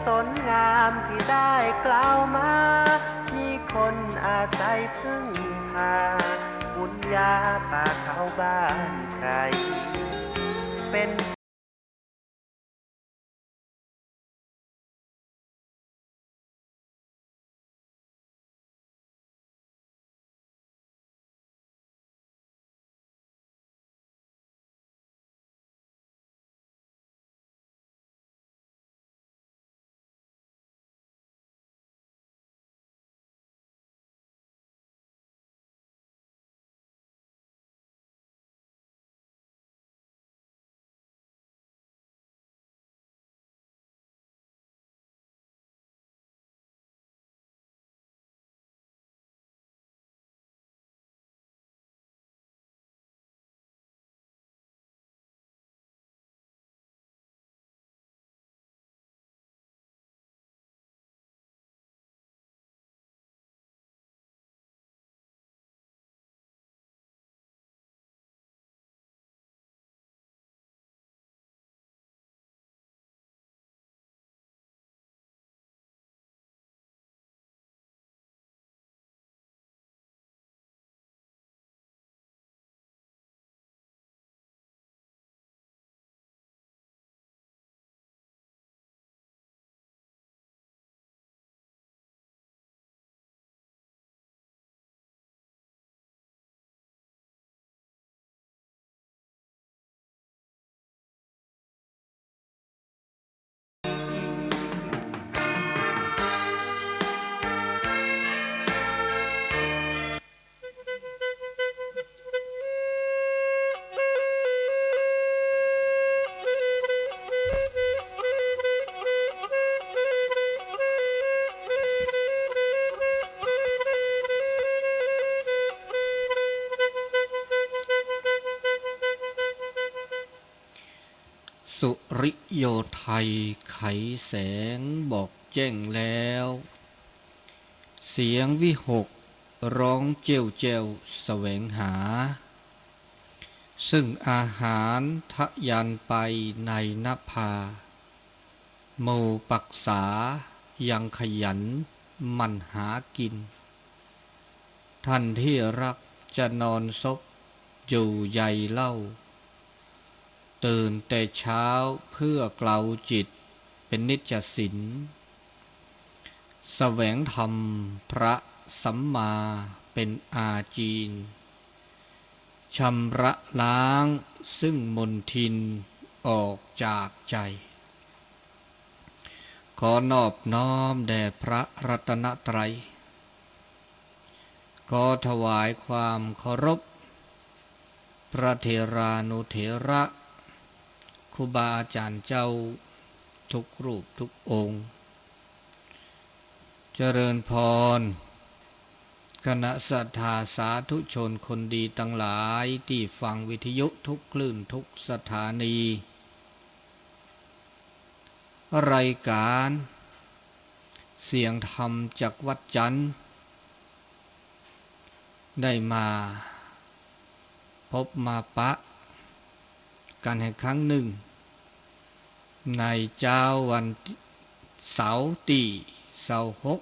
สนงามที่ได้กล่าวมา มีคนอาศัยพึ่งพา บุญญาป่าเขาบ้านไพร เป็น สุริโยไทยไขแสงบอกแจ้งแล้ว เสียงวิหกร้องเจ้วแจ้วแสวงหา ซึ่งอาหารทะยานไปในนภา หมู่ปักษายังขยันหมั่นหากิน ท่านที่รักจะนอนซบอยู่ใยเล่า ตื่นแต่เช้าเพื่อเกลาจิตเป็นนิจศีล แสวงธรรมพระสัมมาเป็นอาจีน ชำระล้างซึ่งมลทินออกจากใจ ขอนอบน้อมแด่พระรัตนตรัย ขอถวายความเคารพ พระเถรานุเถระ ครูบาอาจารย์เจ้า ทุกรูปทุกองค์ เจริญพร คณะศรัทธาสาธุชนคนดีทั้งหลายที่ฟังวิทยุทุกคลื่นทุกสถานี รายการเสียงธรรมจากวัดจันทร์ ได้มาพบมาปะกันอีกครั้งหนึ่ง ในเช้าวันเสาร์ที่ซาวหก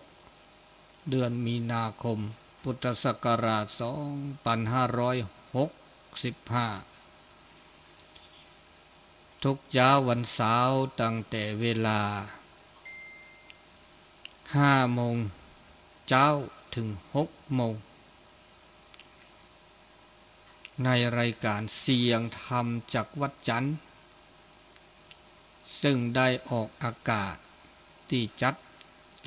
เดือนมีนาคม พุทธศักราชสองพันห้าร้อยหกสิบห้า ทุกเช้าวันเสาร์ตั้งแต่เวลาห้าโมงเช้าถึงหกโมง ในรายการเสียงธรรมจากวัดจันทร์ ซึ่งได้ออกอากาศที่จัด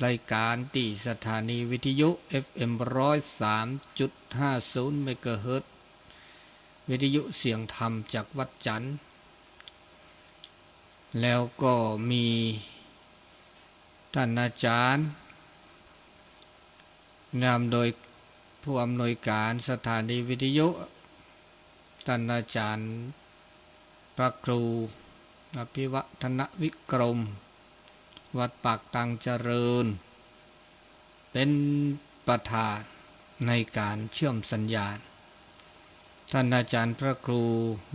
รายการที่สถานีวิทยุ เอฟเอ็ม ร้อยสามจุดห้าศูนย์ เมกะเฮิรตซ์ วิทยุเสียงธรรมจากวัดจันทร์ แล้วก็มีท่านอาจารย์ นำโดยผู้อำนวยการสถานีวิทยุ ท่านอาจารย์พระครูอภิวัฒนวิกรม วัดปากตังเจริญ เป็นประธานในการเชื่อมสัญญาณ ท่านอาจารย์พระครู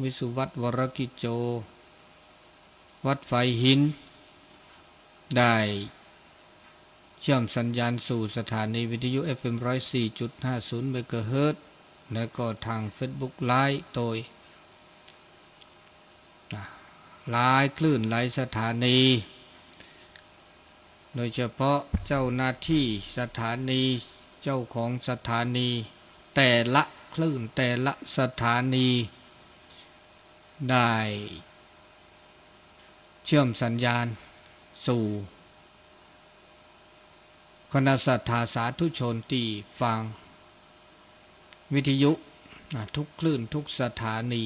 วิสุวัฒน์ วรกิจโจ วัดฝายหิน ได้เชื่อมสัญญาณสู่สถานีวิทยุ เอฟเอ็ม ร้อยสี่จุดห้าศูนย์ เมกะเฮิรตซ์ แล้วก็ทาง Facebook Live โดย หลายคลื่นหลายสถานี โดยเฉพาะเจ้าหน้าที่สถานี เจ้าของสถานี แต่ละคลื่นแต่ละสถานี ได้เชื่อมสัญญาณสู่ คณะศรัทธาสาธุชนที่ฟังวิทยุ อ่ะ ทุกคลื่นทุกสถานี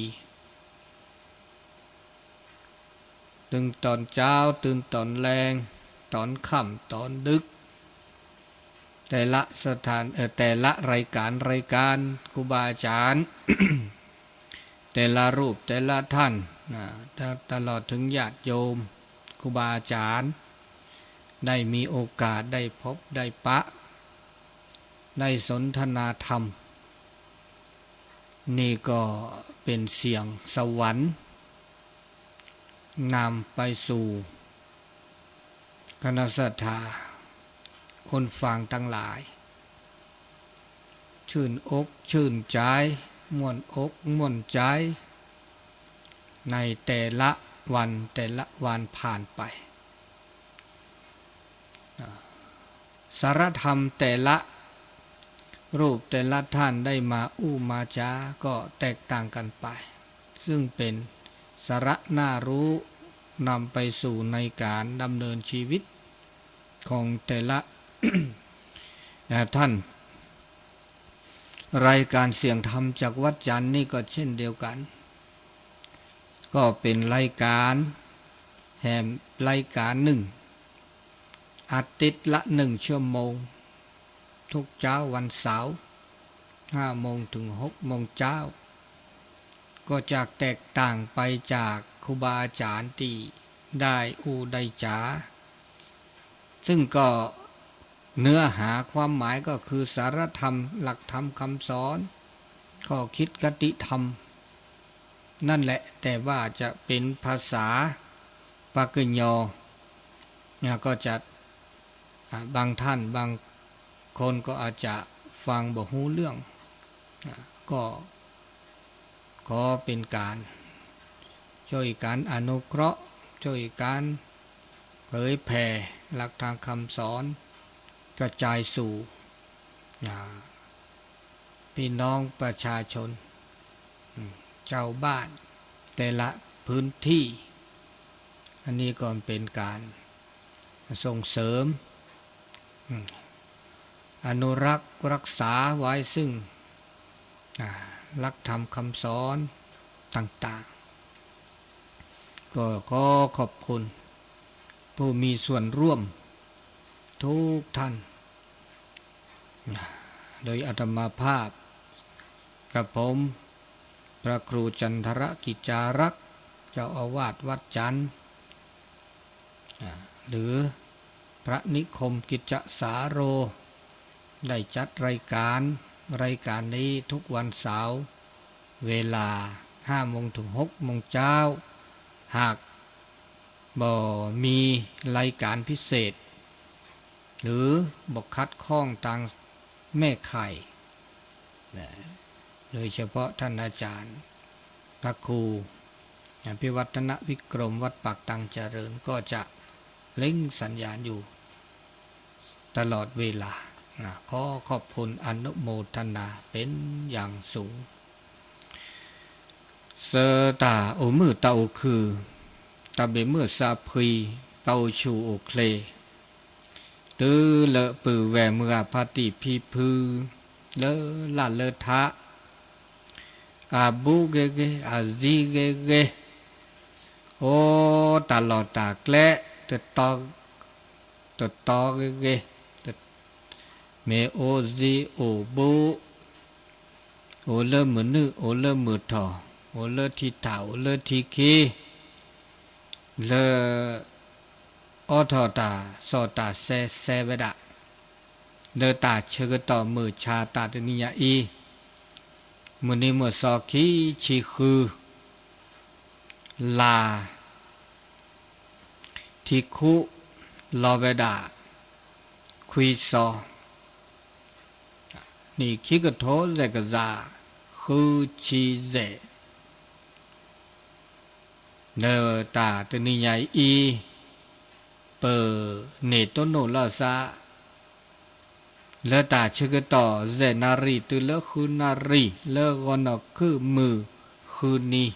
ตึงตอนเจ๊า ตึงตอนแลง ตอนค่ำ ตอนดึก แต่ละสถาน เอ่อ แต่ละรายการ รายการ ครูบาอาจารย์ แต่ละรูป แต่ละท่าน นะ ต- ตลอดถึงญาติโยม ครูบาอาจารย์ ได้มีโอกาส ได้พบ ได้ปะ ได้สนทนาธรรม นี่ก็เป็นเสียงสวรรค์ นำไปสู่คณะศรัทธา คนฟังทั้งหลาย ชื่นอกชื่นใจ ม่วนอกม่วนใจ ในแต่ละวันแต่ละวันผ่านไป สารธรรมแต่ละรูปแต่ละท่านได้มาอู้มาจาก็แตกต่างกันไป ซึ่งเป็นสาระน่ารู้นำไปสู่ในการดำเนินชีวิตของแต่ละ ท่าน รายการเสียงธรรมจากวัดจันทร์นี่ก็เช่นเดียวกัน ก็เป็นรายการแหมรายการหนึ่ง อาทิตย์ละหนึ่งชั่วโมง ทุกเช้าวันเสาร์ ห้าโมงถึงหกโมงเช้า ก็จะแตกต่างไปจากครูบาอาจารย์ที่ได้อู้ได้จ๋า ซึ่งก็เนื้อหาความหมายก็คือสาระธรรม หลักธรรมคำสอน ข้อคิดคติธรรม นั่นแหละ แต่ว่าจะเป็นภาษาปากกยอ นะ ก็จะ อ่ะ บางท่านบางคนก็อาจจะฟังบ่ฮู้เรื่อง อ่ะ ก็ขอเป็นการช่วยกันอนุเคราะห์ ช่วยกันเผยแผ่หลักธรรมคำสอน กระจายสู่ อ่า พี่น้องประชาชน อืม ชาวบ้านแต่ละพื้นที่ อันนี้ก็เป็นการส่งเสริม อืม อนุรักษ์รักษาไว้ซึ่ง อ่า หลักธรรมคำสอนต่างๆ ก็ขอขอบคุณผู้มีส่วนร่วมทุกท่าน โดยอาตมาภาพ กับผม พระครูจันทรกิจจารักษ์ เจ้าอาวาสวัดจันทร์ อ่า หรือพระนิคมกิจจสาโร ได้จัดรายการ รายการนี้ทุกวันเสาร์ เวลาห้าโมงถึงหกโมงเช้า หากบ่มีรายการพิเศษ หรือบ่ขัดข้องตางแม่ข่าย นะ โดยเฉพาะท่านอาจารย์ พระครู อภิวัฒนวิกรม วัดปากตังเจริญ ก็จะเล็งสัญญาณอยู่ตลอดเวลา นะ ขอขอบคุณอนุโมทนาเป็นอย่างสูง စၢတၢ်အိၣ်မုာ်တၢ်အိၣ်ခုၣ်, တၢ်ဘၣ်မုာ်စၢ်ဖှံ, တၢ်အိၣ်ဆူၣ်အိၣ်ချ့, တုၤလၢပုၢ်ဝဲၢ်မုၢ်ဂၤဖါတံၢ်ဖံဖု, လၢလၢ်လၢထး, အဘူးဂ့ၤဂ့ၤ အစံဂ့ၤဂ့ၤ, အိၣ်တၢ်လီၢ်တၢ်ကျဲ, တတီ တတီဂ့ၤဂ့ၤ, မ့ၢ်အိၣ်စံအိၣ်ဘူး, အိၣ်လၢမုၢ်နုာ် အိၣ်လၢမုၢ်ထီၣ်, အိၣ်လၢထံထၣ် အိၣ်လၢထံခံ, လၢအိးထီၣ်တၢ်စီၣ်တၢ်ဆဲ ဆဲဝဲဒၣ်, လၢတၢ်ဆၢကတီၢ်မုၢ်ဆါတၢ်တနံၤညါအံၤ, မုၢ်နံၤမုၢ်သီခံဆံဃု လါ ထံခိၣ် လီၤဝဲဒၣ် ခွံစီၤ, နံၣ်ခံကထိယဲၢ်ကယၤ ဃုဆံယဲၢ်, လၢတၢ်တနံၤညါအံၤ ပန့ၢ်တိၢ်နီၣ်လိာ်သး လၢတၢ်ဆၢကတီၢ် ယဲၢ်နၣ်ရံၣ် တုၤလၢဃုနၣ်ရံၣ် လၢဂီၤနီၢ်ခုၣ်မုၢ်ဃုနံၤ ဒီး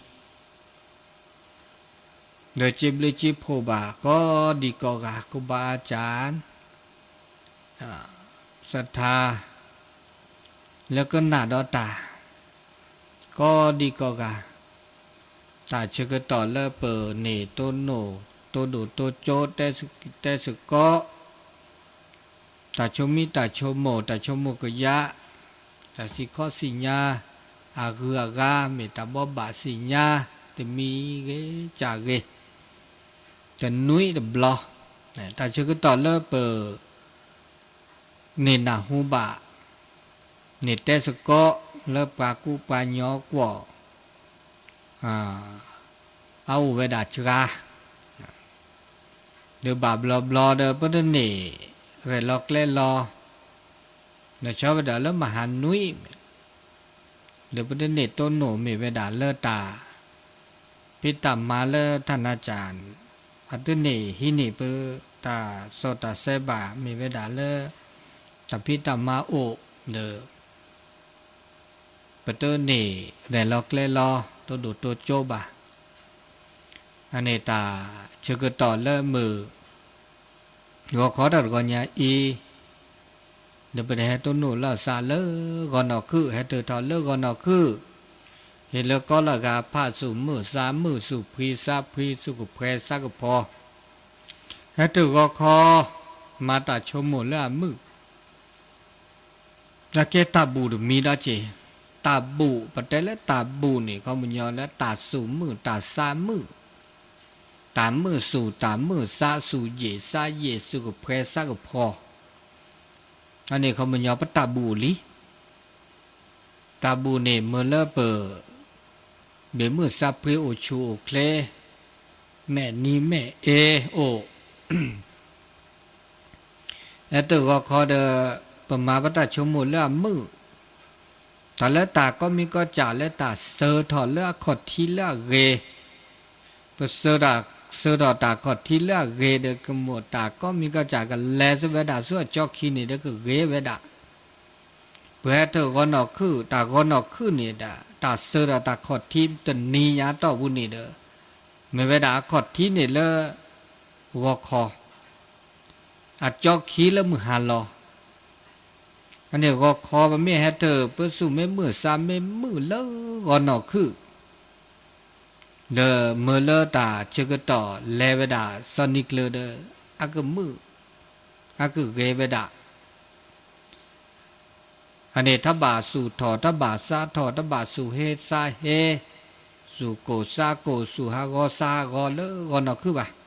စ့ဘျုးစ့ဖှိၣ်ဘၣ် ကိးဒံကိးဂၤ ကဘၣ်အစၢ် သထါ လၢကနၣ်ဒီးတၢ် ကိးဒံကိးဂၤ, တၢ်ဆၢကတီၢ်လၢပန့ၢ်တိၢ်နီၣ် တိၢ်ဒိၣ်တိၢ်ကၠိ တဲစ့ၢ်ကီး တၢ်ဆိမိၣ်တၢ်ဆိကမိၣ် တၢ်ဆိကမိၣ်ကယါ, တၢ်စံၣ်ခီၣ်စံၣ်ညါ အဂုၤအဂၤ မ့ၢ်တၢ်ဘိးဘၣ်စံၣ်ညါ တမံၤဂ့ၤကၢ်ဂ့ၤ တနွံတဘျီ, တၢ်ဆၢကတီၢ်လၢပ န့ၢ်နၢ်ဟူဘၣ် န့ၢ်တဲစ့ၢ်ကီး လၢပှၤကူပှၤညီကွီၢ် အအိၣ်ဝဲဒၣ်စှၤ, ဒီးဘၣ်ဘျီဘျီဒီး ပတန့ၢ်ရဲၣ်လီၤကျဲၤလီၤ လၢဆီဝဲဒၣ်လၢမဟါနွံ ဒီးပတန့ၢ်တိၢ်နီၣ် မ့ၢ်ဝဲဒၣ်လၢတၢ်ဖံးတၢ်မၤလၢတၢ်နါစၢ် အတန့ၢ်ဟံးန့ၢ်ပ တၢ်စီၣ်တၢ်ဆဲဘၣ် မ့ၢ်ဝဲဒၣ်လၢ တၢ်ဖံးတၢ်မၤအိၣ်ဒီး ပတန့ၢ်ရဲၣ်လီၤကျဲၤလီၤ တိၢ်ဒိၣ်တိၢ်ကၠိဘၣ်. အန့ၣ်တၢ်ဆၢကတီၢ်လၢမုၢ် ဂီၤခီတၢ်တဂီၤညါအံၤ ဒီးပတဟဲတိၢ်နီၣ်လိာ်သးလၢဂီၤနီၢ်ခုၣ် ဟဲတုၤထီၣ်လၢဂီၤနီၢ်ခုၣ်, ဟ့ၣ်လၢကီလၢဂၤ ဖးဆူၣ်မုၢ်သးမုၢ် ဆူၣ်ဖှံသးဖှံ ဆူၣ်ကဖှဲသးကဖီ, ဟဲတုၤဂီၤခီ မၤတၢ်ဆိကမိၣ်လၢအမုာ် တၢ်ကဲတၢ်ဘူၣ်တမံၤဒီးက့ၤ, တၢ်ဘူၣ် ပတဲလၢတၢ်ဘူၣ်န့ၣ် ခီပညီလၢတၢ်ဆူၣ်မုာ် တၢ်သးမုာ်, တၢ်မုာ်ဆူၣ် တၢ်မုာ်သး ဆူၣ်ယံာ်သးယံာ် ဆူၣ်ကဖှဲသးကဖီ, အန့ၣ်ခီပညီပတၢ်ဘူၣ်လံ. တၢ်ဘူၣ်န့ၣ် မ့ၢ်လၢပ ဘ့ၣ်မုၢ်သးဖှံအိၣ်ဆူၣ်အိၣ်ချ့, မဲာ်နံၤမဲာ်အ့အိၣ် ဟဲတုၤဂီၤခီဒီး ပမၤပတၢ်ဆိကမိၣ်လၢအမုာ်, တၢ်လၢတၢ်ကိးမံၤကိးစၢ်လၢတၢ်ဆၢထီၣ်လၢအခီၣ်ထံးလၢအဂ့ၤ, ပဆၢထီၣ် ဆၢထီၣ်တၢ်ခီၣ်ထံးလၢအဂ့ၤဒီး ကမိၣ်တၢ်ကိးမံၤကိးစၢ်ကလဲၤစ့ၢ်ဝဲဒၣ်ဆူအကၠီခံန့ၣ်ဒီးကဂ့ၤဝဲဒၣ်, ပဟဲတုၤဂီၤနီၢ်ခုၣ် တၢ်ဂီၤနီၢ်ခုၣ်န့ၣ်ဒီး တၢ်ဆၢထီၣ်တၢ်ခီၣ်ထံးတနံၤညါတီၢ်ပူၤန့ၣ်ဒီး မ့ၢ်ဝဲဒၣ်အခီၣ်ထံးန့ၣ်လၢ ဂီၤခီ အကၠီခံလၢမုၢ်ဟါလီၤ. အန့ၣ်ဂီၤခီပမ့ၢ်ဟဲတုၤ ပဆူၣ်မ့ၢ်မုာ်သးမ့ၢ်မုာ်လၢဂီၤနီၢ်ခုၣ် ဒီးမ့ၢ်လၢတၢ်ဆၢကတီၢ်လဲၤဝဲဒၣ်စီၤနံၤကျၢၤဒီး အကမုာ် အကဂ့ၤဝဲဒၣ် အန့ၣ်တဘၣ်ဆူၣ်ထီၣ် တဘၣ်သးထီၣ် တဘၣ်ဆူၣ်ဟ့သးဟ့, ဆူၣ်ကိၢ်သးကိၢ် ဆူၣ်ဟးဂီၤသးဟးဂီၤလၢဂီၤနီၢ်ခုၣ်ဘၣ်.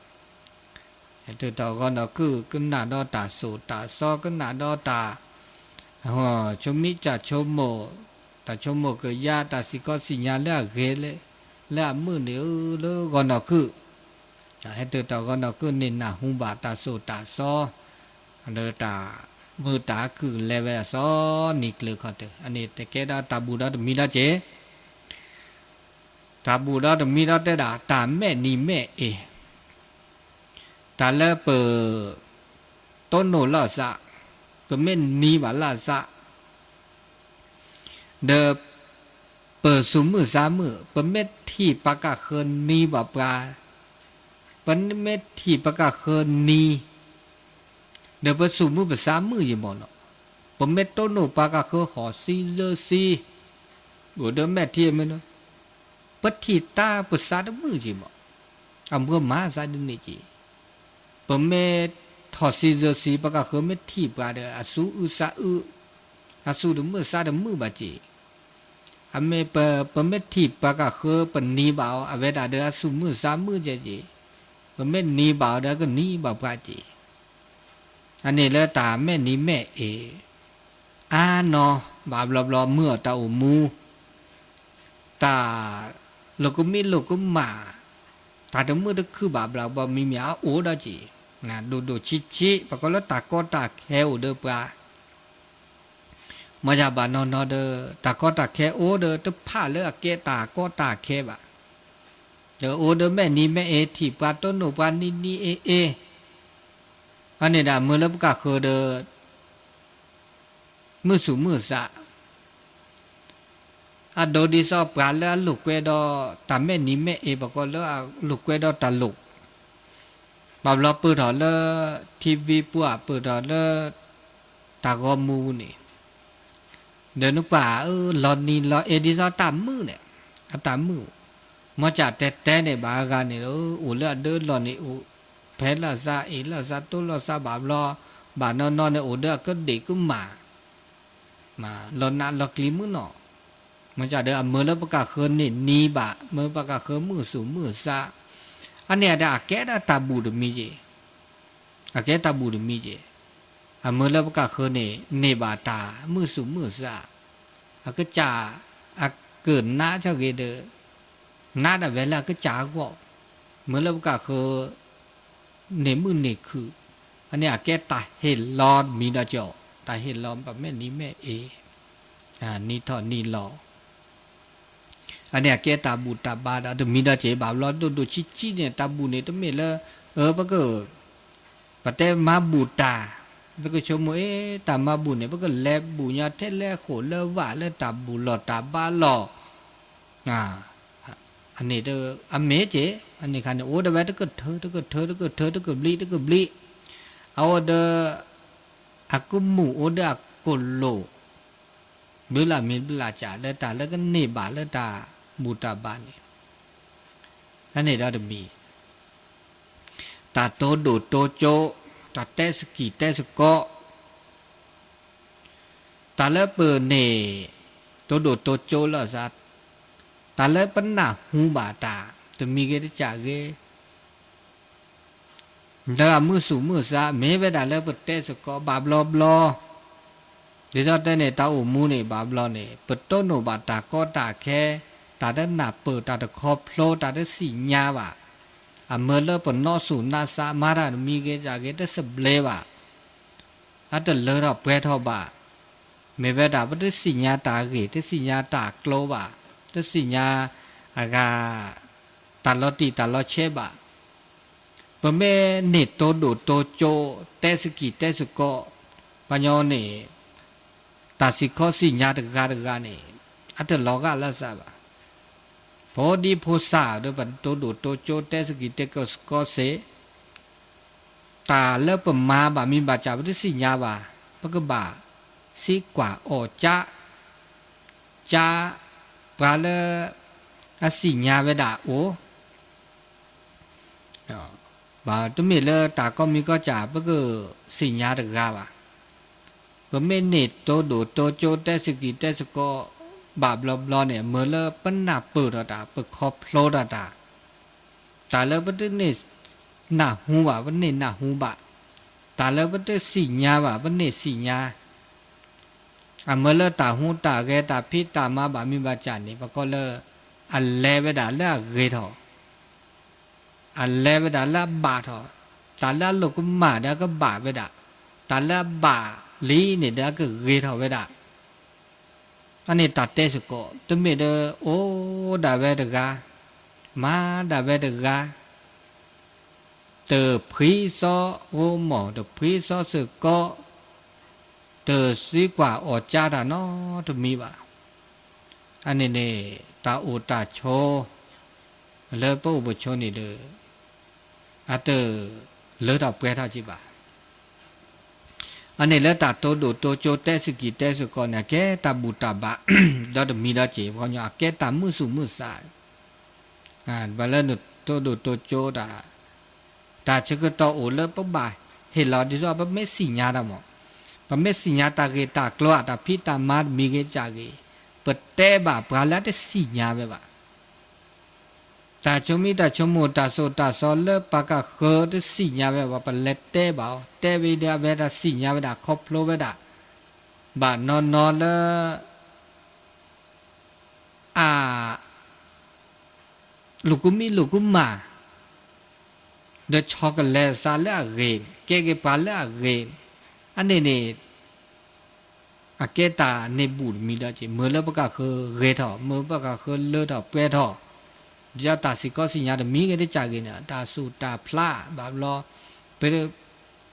ဟဲတုၤထီၣ်ဂီၤနီၢ်ခုၣ် ကနၣ်ဒီးတၢ်သိၣ်တၢ်သီ ကနၣ်ဒီးတၢ် ဆိမိၣ်တၢ်ဆိကမိၣ် တၢ်ဆိကမိၣ်ကယါ တၢ်စံၣ်ခီၣ်စံၣ်ညါလၢအဂ့ၤ လၢအမုာ်န့ၣ်လၢဂီၤနီၢ်ခုၣ်, ဟဲတုၤထီၣ်ဂီၤနီၢ်ခုၣ်န့ၣ် နၢ်ဟူဘၣ်တၢ်သိၣ်တၢ်သီ ဒီးတၢ်မုာ်တၢ်ခုၣ်လဲၤဝဲဒၣ်စီၤနံၤကျၢၤခီၣ်ထံး အန့ၣ်တကဲဒီးတၢ်ဘူၣ်ဒီတမံၤဒီးက့ၤ တၢ်ဘူၣ်ဒီတမံၤဒီးတဲဒၣ် တၢ်မဲာ်နံၤမဲာ်အ့ၣ်, တၢ်လၢပ တိၢ်နီၣ်လိာ်သး, ပမ့ၢ်နံၤဘၣ်လိာ်သး ဒီး ပဆူၣ်မုာ်သးမုာ် ပမ့ၢ်ထံၣ်ပှၤကဃၢနံၤဘၣ်ပှၤ, ပမ့ၢ်ထံၣ်ပှၤကဃၢနံၤ ဒီးပဆူၣ်မုာ်ပသးမုာ်ယံၤမ့ၢ်နီၤ, ပမ့ၢ်တိၢ်နီၣ်ပှၤကဃၢဟီၣ်သံသၢသံ အိၣ်ဒီးမဲာ်ထံမ့ၢ်နီၤ, ပထံၣ်တၢ်ပသးတမုာ်ယံၤမ့ၢ်, အမုာ်မၤသးဒ်န့ၣ်က့ၤ ပမ့ၢ်ထီၣ်သံသၢသံ ပှၤကဃၢမ့ၢ်ထံၣ်ပှၤဒီး အသူအုသးအု, အသူၣ်တမုာ်သးတမုာ်ဘၣ်က့ၤ, အမ့ၢ်ပ ပမ့ၢ်ထံၣ်ပှၤကဃၢပနံၤဘၣ်အီၤ အဝဲဒၣ်ဒီးအသူၣ်မုာ်သးမုာ်ကဲက့ၤ, ပမ့ၢ်နံၤဘၣ်အီၤဒီးကနံၤဘၣ်ပှၤက့ၤ အန့ၣ်လၢတၢ်မဲာ်နံၤမဲာ်အ့ၣ်, အါနီၤ ဘၣ်ဘျီဘျီမုာ်အီၤတၢ်အိၣ်မူ, တၢ်လိာ်ကမံလိာ်ကမၣ်, တၢ်တမုာ်တခုၣ်ဘၣ်ဘျီဘျီမံၤမံၤအအိၣ်ဒီးက့ၤ, ဒိၣ်ဒိၣ်ဆံးဆံး ပကိးလၢတၢ်ကီတၢ်ခဲအိၣ်ဒီးပှၤ မ့ၢ်ယၤဘၣ်နီၢ်နီၢ်ဒီး တၢ်ကီတၢ်ခဲအိၣ်ဒီးတဖၣ်လၢအကဲတၢ်ကီတၢ်ခဲဘၣ်. ဒီးအိၣ်ဒီးမဲာ်နံၤမဲာ်အ့ ထံၣ်ပှၤတိၢ်နီၣ်ပှၤနံၤနံၤအ့အ့, အန့ၣ်ဒီးအမုာ်လၢပကဃၢၤဒီး မုာ်ဆူၣ်မုာ်သး အဒိဒ်သိးပှၤလၢအလိာ်ကွဲဒီးတၢ်မဲာ်နံၤမဲာ်အ့ ပကိးလၢအလိာ်ကွဲဒီးတၢ်လိၣ်, ဘၣ်ဘျီပၢၢ်ထီၣ်လၢ ထံဝံပူၤ ပၢၢ်ထီၣ်လၢ တၢ်ဂီၤမူန့ၣ်, ဒီးနကွၢ် လီၤနံၤလီၤအ့ဒ်သိးတၢ်မုာ်န့ၣ်, အတၢ်မုာ်, မ့ၢ်ကၢ်တဲတဲန့ၣ်ဘၣ်အဂၤန့ၣ် အိၣ်လၢအဒၢလီၢ်န့ၣ် အိၣ်ဖဲလီၤသးအ့ၣ်လီၤသးတိၢ်လီၤသးဘၣ်ဘျီ, ဘၣ်နီၢ်နီၢ်န့ၣ် အိၣ်ဒီးအကဒ့ၣ်ကမၣ် လီၤနးလီၤကျံၤမုၢ်နီၢ်, မ့ၢ်ကၢ်ဒီးအမုာ်လၢပကဃၢၤန့ၢ်နံၤဘၣ်, မုာ်ပကဃၢၤမုာ်ဆူၣ်မုာ်သး, အန့ၣ်ဒီးအကဲဒၣ်တၢ်ဘူၣ်တမံၤယ့ၢ်, အကဲတၢ်ဘူၣ်တမံၤယ့ၢ်, အမုာ်လၢပကဃၢၤန့ၢ်န့ၢ်ဘၣ်တၢ်မုာ်ဆူၣ်မုာ်သး, အကစၢ် အကနးထီၣ်ဂ့ၤဒီး နးဒၣ်ဝဲလၢအကစၢ်အဂီၢ်, မုာ်လၢပကဃၢၤ န့ၢ်မုာ်န့ၢ်ခုၣ်, အန့ၣ်အကဲတၢ်ဟ့ၣ်လီၤတမံၤဒီးကီး, တၢ်ဟ့ၣ်လီၤပမဲာ်နံၤမဲာ်အ့, နံၤထီၣ်နံၤလီၤ, အန့ၣ်အကဲတၢ်ဘူၣ်တၢ်ဘါဒီးတမံၤဒီးကီး ဘၣ်ဘျီဒိၣ်ဒိၣ်ဆံးဆံးန့ၣ် တၢ်ဘူၣ်န့ၣ်တမ့ၢ်လၢ အၢ ပက ပတဲမၤဘူၣ်တၢ်, ပကဆိကမိၣ်အ့ တၢ်မၤဘူၣ်န့ၣ် ပကလဲၤဘူၣ်ညါထဲလဲၣ်ဃိၣ်လၢဝၣ်လၢတၢ်ဘူၣ်လီၢ်တၢ်ဘါလီၢ်, အန့ၣ် အမ့ၢ်က့ၤ အန့ၣ်ခါန့ၣ် အိၣ်ဒီးဝဲတကထၢ တကထၢ တကထၢ တကဘျံး တကဘျံး, အအိၣ်ဒီး အကမူၣ်အိၣ်ဒီးအကိၣ်လိၣ်, ဘုလၢ်မ့ၢ်ဘုလၢ်ကၢ်လၢတၢ်လၢကန့ၢ်ဘၣ်လၢတၢ်ဘူၣ်တၢ်ဘါန့ၣ်, အန့ၣ်ဒီးတမံၤ တၢ်တိဒိၣ်တိကၠိ, တၢ်တဲစကံၢ်တဲစကီး, တၢ်လၢပန့ၢ်တိဒိၣ်တိကၠိလီၤသး, တၢ်လၢပနၢ်ဟူဘၣ်တၢ် တမံၤဂ့ၤတကၢ်ဂ့ၤ လၢအမုာ်ဆူၣ်မုာ်သး မ့ၢ်ဝဲဒၣ်လၢပတဲစ့ၢ်ကီးဘၣ်ဘျီဘျီ, ဒ်သိးတဲန့ၣ် တၢ်အိၣ်မူန့ၣ်ဘၣ်ဘျီန့ၣ် ပတိၢ်နီၣ်ဘၣ်တၢ်ကီတၢ်ခဲ, တၢ်တနၢ်ပၢၢ် တၢ်တခီဖျိ တၢ်တသ့ၣ်ညါဘၣ်, အမုာ်လၢပနီၢ်ဆူၣ်နါသး မၤတၢ်တမံၤဂ့ၤတကၢ်ဂ့ၤ တသဘျ့ဘၣ် အတလၢထီၣ်ပှဲၤထီၣ်ဘၣ်, မ့ၢ်ဝဲဒၣ်ပတသ့ၣ်ညါတၢ်ဂ့ၢ် တသ့ၣ်ညါတၢ်ကျိၤဘၣ်, တသ့ၣ်ညါအဂၤ တၢ်လီၤတံၢ်တၢ်လီၤဆဲးဘၣ်, ပမ့ၢ်န့ၢ်တိဒိၣ်တိကၠိ တဲစကံၢ်တဲစကီး, ပှၤညီန့ၣ် တၢ်စံၣ်ခီသ့ၣ်ညါတဂၤတဂၤန့ၣ် အတလီၤဂာ်လၢသးဘၣ်. ဖိဒံဖိသၣ်ဒီး ပတိဒိၣ်တိကၠိ တဲစကံၢ်တဲစကီးစ့ၢ် တၢ်လၢပမၤဘၣ်မံၤဘၣ်စၢ် ပတသ့ၣ်ညါဘၣ်, ပကဘၣ်သံကွၢ်အီၣ်ကၠါ, ကၠါ ပှၤလၢအသ့ၣ်ညါဝဲဒၣ်အိၣ်, ဘၣ်တမ့ၢ်လၢတၢ်ကိးမံၤကိးစၢ် ပကသ့ၣ်ညါတဂၤဘၣ်. ပမ့ၢ်န့ၢ်တိဒိၣ်တိကၠိ တဲစကံၢ်တဲစကီး ဘၣ်ဘျီဘျီန့ၣ် မုာ်လၢပနၢ်ပၢၢ်ထီၣ်တၢ် ပခီဖျိထီၣ်တၢ်, တၢ်လၢပတန့ၢ်နၢ်ဟူဘၣ် ပန့ၢ်နၢ်ဟူဘၣ်, တၢ်လၢပတသ့ၣ်ညါဘၣ် ပန့ၢ်သ့ၣ်ညါ, အမုာ်လၢတၢ်ဟူတၢ်ဂဲၤ တၢ်ဖံးတၢ်မၤဘၣ်မံၤဘၣ်စၢ်န့ၣ် ပကိးလၢ အလဲၤဝဲဒၣ်လၢအဂ့ၤထီၣ် အလဲၤဝဲဒၣ်လၢအဘၣ်ထီၣ်, တၢ်လၢအလိၣ်ကမၣ်ဒီးအကဘၣ်ဝဲဒၣ်, တၢ်လၢအဘၣ်လံန့ၣ်ဒီးအကဂ့ၤထီၣ်ဝဲဒၣ်, အန့ၣ်တၢ်တဲစ့ၢ်ကီး တမ့ၢ်ဒီးအိၣ်ဒၣ်ဝဲတဂၤ, မၤဒၣ်ဝဲတဂၤ, တဖှံသီဂီၢ်မီၢ် တဖှံသီစ့ၢ်ကီး, တသံကွၢ်အီၣ်ကၠါတၢ်နီတမံၤဘၣ်. အန့ၣ်န့ၣ် တၢ်အိၣ်တၢ်ဆိး လၢပအိၣ်ပဆိးန့ၣ်ဒီး အတလၢထီၣ်ပှဲၤထီၣ်က့ၤဘၣ်. အန့ၣ်လၢတၢ်တိဒိၣ်တိကၠိ တဲစကံၢ်တဲစကီးန့ၣ် အကဲတၢ်ဘူၣ်တၢ်ဘါ ဒီးတမံၤဒီးက့ၤ ပှၤကညီအကဲတၢ်မုာ်ဆူၣ်မုာ်သး ဘၣ်လၢနတိဒိၣ်တိကၠိတၢ်, တၢ်ဆၢကတီၢ်အိၣ်လၢပဘၣ်ဟ့ၣ်လီၤဒ်သိး ပမ့ၢ်သ့ၣ်ညါတၢ်မး, ပမ့ၢ်သ့ၣ်ညါတၢ်ဂ့ၢ်တၢ်ကျိၤ တၢ်ဖံးတၢ်မၤတမံၤဂ့ၤတကၢ်ဂ့ၤ, ပတဲဘၣ်ပှၤလၢအတသ့ၣ်ညါဝဲဘၣ်. တၢ်ဆိမိၣ်တၢ်ဆိကမိၣ် တၢ်သိၣ်တၢ်သီလၢပှၤကဃၢၤတသ့ၣ်ညါဝဲဘၣ် ပလဲၤတဲဘၣ်အီၤ, တဲဝဲဒီးအဝဲဒၣ်သ့ၣ်ညါဝဲဒၣ် ခီဖျိဝဲဒၣ်, ဘၣ်နီၢ်နီၢ်လၢ အ လူၤကူမံလူၤကူမၣ်, ဒီးဆီကလဲၤသးလၢအဂ့ၤန့ၣ် ကဲက့ၤပှၤလၢအဂ့ၤန့ၣ် အန့ၣ်န့ၣ် အကဲတၢ်န့ၢ်ဘူၣ်တမံၤဒီးက့ၤ မ့ၢ်လၢပကဃၢၤဂ့ၤထီၣ် မ့ၢ်ပကဃၢၤလၢထီၣ်ပှဲၤထီၣ် ဒီးတၢ်စ့ၢ်ကီးစံၣ်ညါတမံၤဂ့ၤတကးဂ့ၤန့ၣ် တၢ်ဆူးတၢ်ဖျးဘၣ်ဘျီ ပ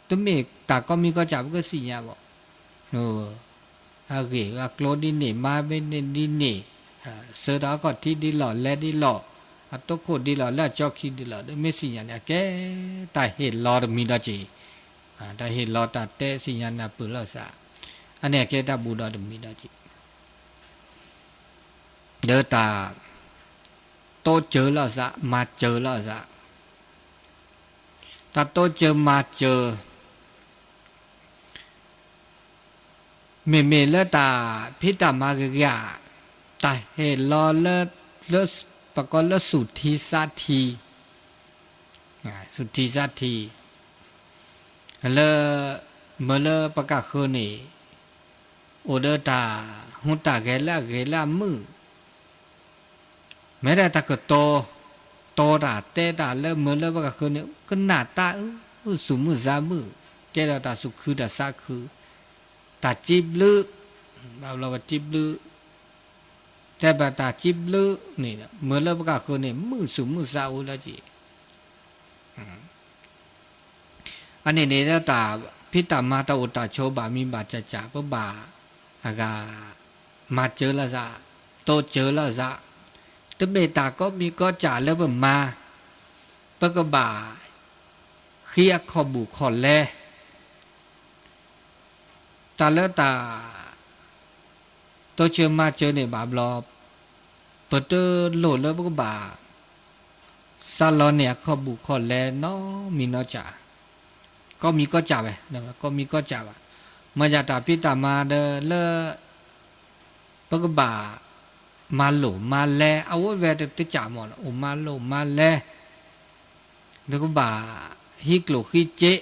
တမ့ၢ်တၢ်ကိးမံၤကိးကၢ် ပကစံၣ်ညါဘၣ် အဂ့ၢ်အကျိၤဒ်န့ၣ် မၤမ့ၢ်န့ၢ်ဒ်န့ၣ် ဆှၢတၢ်အခီၣ်ထံးဒ်လီၢ်လဲၤဒ်လီၢ် အတိခိၣ်ဒ်လီၢ်လၢအကၠီခံဒ်လီၢ် ဒီးမ့ၢ်စံၣ်ညါန့ၣ် အကဲတၢ်ဟ့ၣ်လီၤတမံၤဒီးက့ၤ တၢ်ဟ့ၣ်လီၤတၢ်တဲစံၣ်ညါနၢ်ပၢၢ်လိာ်သး အန့ၣ်အကဲတၢ်ဘူၣ်ဒီးတမံၤဒီးက့ၤ ဒီးတၢ်တိစၢၤလိာ်သး မၤစၢၤလိာ်သး တၢ်တိစၢၤမၤစၢၤ မ့မ့ၢ်လၢတၢ်ဖံးတၢ်မၤဂ့ၤဂ့ၤဧါ, တၢ်ဟ့ၣ်လီၤလၢ လၢ ပကိးလၢသူၣ်ထံသးထံ, သူၣ်ထံသးထံ, လၢ မၢလၢပကဃၢၤန့ၣ် အိၣ်ဒီးတၢ်ဟူးတၢ်ဂဲၤလၢအဂ့ၤလၢအမုာ် မ့ၢ်ဒၣ်တၢ်ကတိၤ တိၤတၢ်တဲတၢ်လၢမၢလၢပကဃၢၤန့ၣ် ကနၣ်တၢ်အု သူၣ်မုာ်သးမုာ်, ကဲဒီးတၢ်သူၣ်ခုတၢ်သးခု, တၢ်စံးဘျုး, ဘၣ်ဘျီပစံးဘျုး, တဲဘၣ်တၢ်စံးဘျုးန့ၣ် မၢလၢပကဃၢၤန့ၣ် မုာ်သူၣ်မုာ်သးအိၣ်လၢက့ၤ အန့ၣ်န့ၣ်လၢတၢ်ဖံးတၢ်မၤတၢ်အိၣ်တၢ်ဆိးဘၣ်မံဘၣ်စၢ်စၢ် ပဘၣ် အဂၤ မၤစၢၤလိာ်သး, တိစၢၤလိာ်သး, တမ့ၢ်တၢ်ကိးမံၤကိးစၢ်လၢပမၤ, ပကဘၣ် ဃ့အခီၣ်ဘူၣ်ခီၣ်လဲ တၢ်လၢတၢ် တိစၢၤမၤစၢၤန့ၣ်ဘၣ်ဘျီ, ပတလိၣ်လၢပကဘၣ် စးလီၤန့ၢ်အခီၣ်ဘူၣ်ခီၣ်လဲနီတမံၤနီတစၢ်, ကိးမံၤကိးစၢ်ဝဲ, ကိးမံၤကိးစၢ်ဘၣ်, မ့ၢ်ယၤတၢ်ဖံးတၢ်မၤဒီးလၢ ပကဘၣ် မၤလိာ်မၤလဲ အဝဲဝဲတစၢ်မ့ၢ် အိၣ်မၤလိာ်မၤလဲ ဒီးကဘၣ် ဟံးကျိၣ်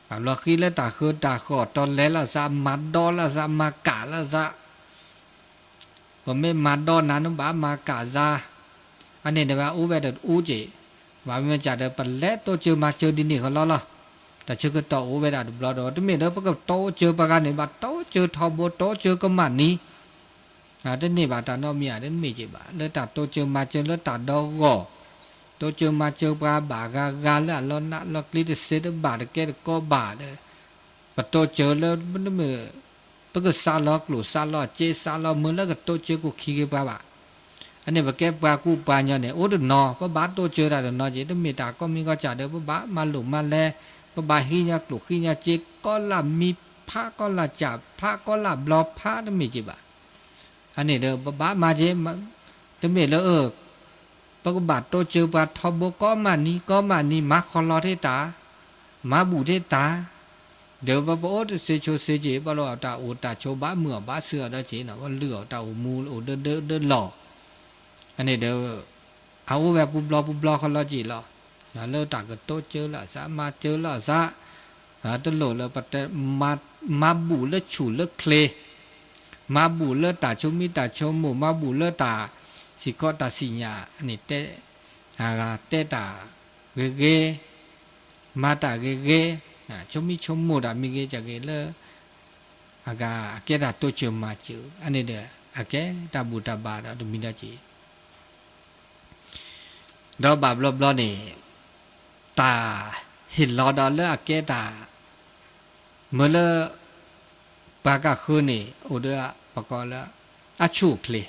ဃံစ့ ဘၣ်ဘျီဃံလၢတၢ်ဃၢတၢ်ဃီၣ် တီလဲၤလိာ်သး မၤဒီလိာ်သး မၤကၣ်လိာ်သး, ပမ့ၢ်မၤဒီနၤ နဘၣ်မၤကၣ်သး, အန့ၣ်န့ၣ်ဝဲအိၣ်ဝဲတအိၣ်က့ၤ, ဘၣ်မ့ၢ်စၢ်ဒီး ပလဲၤတိစၢၤမၤစၢၤဒ်န့ၣ်ဃီလီၤလီၤ, တၢ်ဆၢကတီၢ်အိၣ်ဝဲဒၣ်တဘျီဒီး တမ့ၢ်လၢပကတိစၢၤပှၤဂၤန့ၣ် ဘၣ်တိစၢၤထီဘိ တိစၢၤကမၣ်နံၤ တန့ၢ်ဘၣ်တၢ်နီတမံၤဧါ တမ့ၢ်က့ၤဘၣ် လၢတၢ်တိစၢၤမၤစၢၤလၢတၢ်ဒီဂီၢ်, တိစၢၤမၤစၢၤပှၤဘၣ်ဂၤဂၤလၢအလီၤနးလီၤကျံတသ့တဘၣ်တကဲတကီဘၣ်ဒီး, ပတိစၢၤလၢ ပကစးလီၤကျိၣ်စးလီၤစ့စးလီၤမုာ်လၢကတိစၢၤကိၣ်ခံက့ၤပှၤဘၣ်. အန့ၣ်ပကဲပှၤကူပှၤကညီန့ၣ် အိၣ်တနီၤ ပဘၣ်တိစၢၤတၢ်တနီၤက့ၤ တမ့ၢ်တၢ်ကိးမံၤကိးစၢ်ဒီး ပဘၣ်မၤလိာ်မၤလဲ, ပဘၣ်ဟံးညီကျိၣ်ဟံးညီစ့ ကိးလၢမံဖးကိးလၢကၢ်ဖးကိးလၢဘျီဖးတမ့ၢ်က့ၤဘၣ် အန့ၣ်ဒီး ပဘၣ်မၤက့ၤ, တမ့ၢ်လၢ ပကဘၣ်တိစၢၤပှၤထီဘိကိးမးနံၤ ကိးမးနံၤ မၤခီလီၤထ့တၢ်, မၤဘူၣ်ထ့တၢ်, ဒီးပပအိၣ်တသ့ဆိသ့က့ၤ ဘၣ်လီၤတၢ်အိၣ်တၢ်ဆိးဘၣ်မုာ်အီၤဘၣ်စၢၤအီၤဒီးက့ၤနီၤ ပလုၢ်အီၤတၢ်အိၣ်မူအိၣ်ဒၢဒၢဒၢလီၤ, အန့ၣ်ဒီး အအိၣ်ဝဲပူၤဘျီပူၤဘျီဃီလီၤက့ၤလီၤ, လၢတၢ်ကတိစၢၤလိာ်သး မၤစၢၤလိာ်သး, တလိၣ်လၢပတဲ မၤဘူၣ်လၢဆူၣ်လၢချ့, မၤဘူၣ်လၢတၢ်ဆိမံတၢ်ဆိမိၣ် မၤဘူၣ်လၢတၢ်စံးကီးတၢ်စံၣ်ညါန့ၣ်တဲ, အဂၤတဲတၢ်ဂ့ၤဂ့ၤ, မၤတၢ်ဂ့ၤဂ့ၤ, ဆိမံဆိမိၣ်တၢ်မံၤဂ့ၤကဂ့ၤလၢ အဂၤအကဲတၢ်တိစၢၤမၤစၢၤ အန့ၣ်ဒီး အကဲတၢ်ဘူၣ်တၢ်ဘါဒီးတမံၤဒီးက့ၤ ဒီးဘၣ်ဘျီဘျီန့ၣ် တၢ်ဟ့ၣ်လီၤဒီးလၢအကဲတၢ် မၢလၢ ပှၤကဃၢၤန့ၣ် အိၣ်ဒီးပကိးလၢ အဆူၣ်